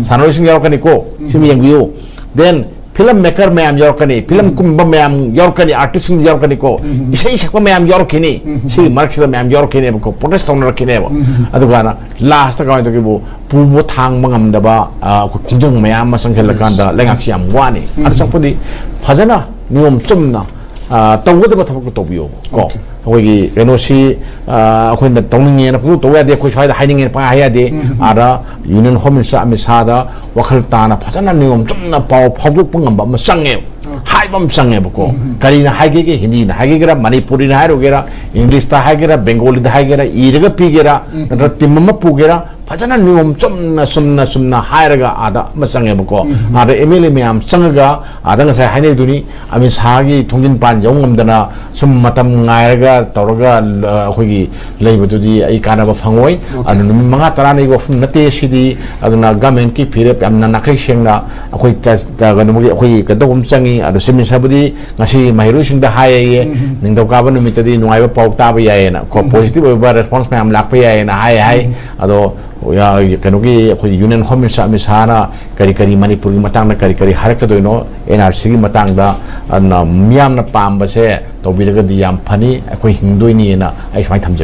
ꯁꯥꯟꯅꯔꯣꯏꯁꯤꯡ ꯌꯥꯎꯔꯛꯀꯅꯤꯀꯣ꯫ ꯁꯤꯃ ꯌꯦꯡꯕꯤꯌꯨ꯫ Then ꯐꯤꯂꯝ ꯃꯦꯀꯔ ꯃꯌꯥꯝ ꯌꯥꯎꯔꯛꯀꯅꯤ, ꯐꯤꯂꯝ ꯀꯨꯝꯕ ꯃꯌꯥꯝ ꯌꯥꯎꯔꯛꯀꯅꯤ, ꯑꯥꯔꯇꯤꯁꯁꯤꯡ ꯌꯥꯎꯔꯛꯀꯅꯤꯀꯣ, ꯏꯁꯩ ꯁꯛꯄ ꯃꯌꯥꯝ ꯌꯥꯎꯔꯛꯈꯤꯅꯤ꯫ ꯁꯤꯒꯤ ꯃꯔꯛꯁꯤꯗ ꯃꯌꯥꯝ ꯌꯥꯎꯔꯛꯈꯤꯅꯦꯕꯀꯣ, ꯄ꯭ꯔꯣꯇꯦꯁ ꯇꯧꯅꯔꯛꯈꯤꯅꯦꯕ꯫ ꯑꯗꯨꯒ ꯂꯥꯁꯇ ꯀꯃꯥꯏꯅ ꯇꯧꯒꯦꯕꯨ, ꯄꯨꯕ ꯊꯥꯡꯕ ꯉꯝꯗꯕ, ꯑ, ꯑꯩꯈꯣꯏ ꯈꯣꯡꯖꯪ ꯃꯌꯥꯝ ꯑꯃ ꯆꯪꯁꯤꯜꯂꯀꯥꯟꯗ ꯂꯩꯉꯥꯛꯁꯤ ꯌꯥꯝ ꯋꯥꯅꯤ꯫ ꯑꯗꯨ ꯆꯪꯄꯗꯤ ꯐꯖꯅ ꯅꯤꯌꯣꯝ ꯆꯨꯝꯅ, ꯑ, ꯇꯧꯒꯗꯕ ꯊꯕꯛꯇꯣ ꯇꯧꯕꯤꯌꯣꯕ ꯀꯣ꯫ ꯑꯩꯈꯣꯏꯒꯤ ꯀꯩꯅꯣꯁꯤ, ꯑ, ꯑꯩꯈꯣꯏꯅ ꯇꯧꯅꯤꯡꯉꯦꯅ ꯄꯪꯇꯧ ꯇꯧ ꯌꯥꯗꯦ, ꯑꯩꯈꯣꯏ ꯁ꯭ꯋꯥꯏꯗ ꯍꯥꯏꯅꯤꯡꯉꯦꯅ ꯄꯪꯍꯥꯏ ꯍꯥꯏ ꯌꯥꯗꯦ꯫ ꯑꯥꯗ ꯌꯨꯅꯤꯌꯟ ꯍꯣꯝ ꯃꯤꯅꯤꯁꯇꯔ ꯑꯃꯤꯠ ꯁꯥꯍꯗ ꯋꯥꯈꯜ ꯇꯥꯅ ꯐꯖꯅ ꯅꯤꯌꯣꯝ ꯆꯨꯝꯅ ꯄꯥꯎ ꯐꯥꯎꯗꯣꯛꯄ ꯉꯝꯕ ꯑꯃ ꯆꯪꯉꯦꯕ꯫ ꯍꯥꯏꯕ ꯑꯃ ꯆꯪꯉꯦꯕꯀꯣ꯫ ꯀꯔꯤꯅ ꯍꯥꯏꯒꯦꯒꯦ, ꯍꯤꯟꯗꯤꯅ ꯍꯥꯏꯒꯦꯒꯦꯔꯥ, ꯃꯅꯤꯄꯨꯔꯤꯅ ꯍꯥꯏꯔꯨꯒꯦꯔꯥ, ꯏꯪꯂꯤꯁꯇ ꯍꯥꯏꯒꯦꯔꯥ, ꯕꯦꯡꯒꯣꯂꯤꯗ ꯍꯥꯏꯒꯦꯔꯥ, ꯏꯔꯒ ꯄꯤꯒꯦꯔꯥ, ꯅꯠꯇ꯭ꯔꯒ ꯇꯤꯝ ꯑꯃ ꯄꯨꯒꯦꯔꯥ, ꯐꯖꯅ ꯅꯤꯌꯣꯝ ꯆꯨꯝꯅ, ꯆꯨꯝꯅ, ꯆꯨꯝꯅ ꯍꯥꯏꯔꯒ ꯑꯥꯗ ꯑꯃ ꯆꯪꯉꯦꯕꯀꯣ꯫ ꯑꯥꯗ ꯑꯦꯝ ꯑꯦꯜ ꯑꯦ ꯃꯌꯥꯝ ꯆꯪꯉꯒ ꯑꯥꯗ ꯉꯁꯥꯏ ꯍꯥꯏꯅꯩꯗꯨꯅꯤ, ꯑꯃꯤꯠ ꯁꯥꯍꯒꯤ ꯊꯣꯡꯖꯤꯟ ꯄꯥꯟ ꯌꯧ ꯉꯝꯗꯅ ꯁꯨꯝ ꯃꯇꯝ ꯉꯥꯏꯔꯒ ꯇꯧꯔꯒ, ꯑ, ꯑꯩꯈꯣꯏꯒꯤ ꯂꯩꯕꯗꯨꯗꯤ ꯑꯩ ꯀꯥꯟꯅꯕ ꯐꯪꯉꯣꯏ꯫ ꯑꯗꯨ ꯅꯨꯃꯤꯠ ꯃꯉꯥ ꯇꯔꯥꯅꯤꯒꯤ ꯋꯥꯐꯝ ꯅꯠꯇꯦ ꯁꯤꯗꯤ꯫ ꯑꯗꯨꯅ ꯒꯃꯦꯟꯀꯤ ꯐꯤꯔꯦꯞ ꯌꯥꯝꯅ ꯅꯥꯈꯩ ꯁꯦꯡꯅ ꯑꯩꯈꯣꯏ ꯇ-, ꯇ-, ꯀꯩꯅꯣꯒꯤ ꯑꯩꯈꯣꯏ ꯀꯩꯅꯣ ꯇꯧꯕ ꯑꯃ ꯆꯪꯉꯤ꯫ ꯑꯗꯣ ꯆꯤꯞ ꯃꯤꯅꯤꯁꯇꯔꯕꯨꯗꯤ ꯉꯁꯤ ꯃꯍꯩꯔꯣꯏꯁꯤꯡꯗ ꯍꯥꯏꯌꯦ, ꯅꯤꯡꯊꯧꯀꯥꯕ ꯅꯨꯃꯤꯠꯇꯗꯤ ꯅꯨꯡꯉꯥꯏꯕ ꯄꯥꯎ ꯇꯥꯕ ꯌꯥꯏꯌꯦꯅ ꯀꯣ, ꯄꯣꯖꯤꯇꯤꯚ ꯑꯣꯏꯕ ꯔꯦꯁꯄꯣꯟꯁ ꯃꯌꯥꯝ ꯂꯥꯛꯄ ꯌꯥꯏꯌꯦꯅ ꯍꯥꯏ ꯍꯥꯏ꯫ ꯑꯗꯣ ꯌꯥ-, ꯀꯩꯅꯣꯒꯤ ꯑꯩꯈꯣꯏ ꯌꯨꯅꯤꯌꯟ ꯍꯣꯝ ꯃꯤꯅꯤꯁꯇꯔ ꯑꯃꯤꯠ ꯁꯥꯍꯅ ꯀꯔꯤ ꯀꯔꯤ ꯃꯅꯤꯄꯨꯔꯒꯤ ꯃꯇꯥꯡꯗ ꯀꯔꯤ ꯀꯔꯤ ꯍꯥꯏꯔꯛꯀꯗꯣꯏꯅꯣ, ꯑꯦꯟ ꯑꯥꯔ ꯁꯤꯒꯤ ꯃꯇꯥꯡꯗ, ꯑꯗꯨꯅ ꯃꯤꯌꯥꯝꯅ ꯄꯥꯝꯕꯁꯦ ꯇꯧꯕꯤꯔꯒꯗꯤ ꯌꯥꯝ ꯐꯅꯤ, ꯑꯩꯈꯣꯏ ꯍꯤꯡꯗꯣꯏꯅꯤꯅ ꯑꯩ ꯁꯨꯃꯥꯏꯅ ꯊꯝꯖꯒꯦ꯫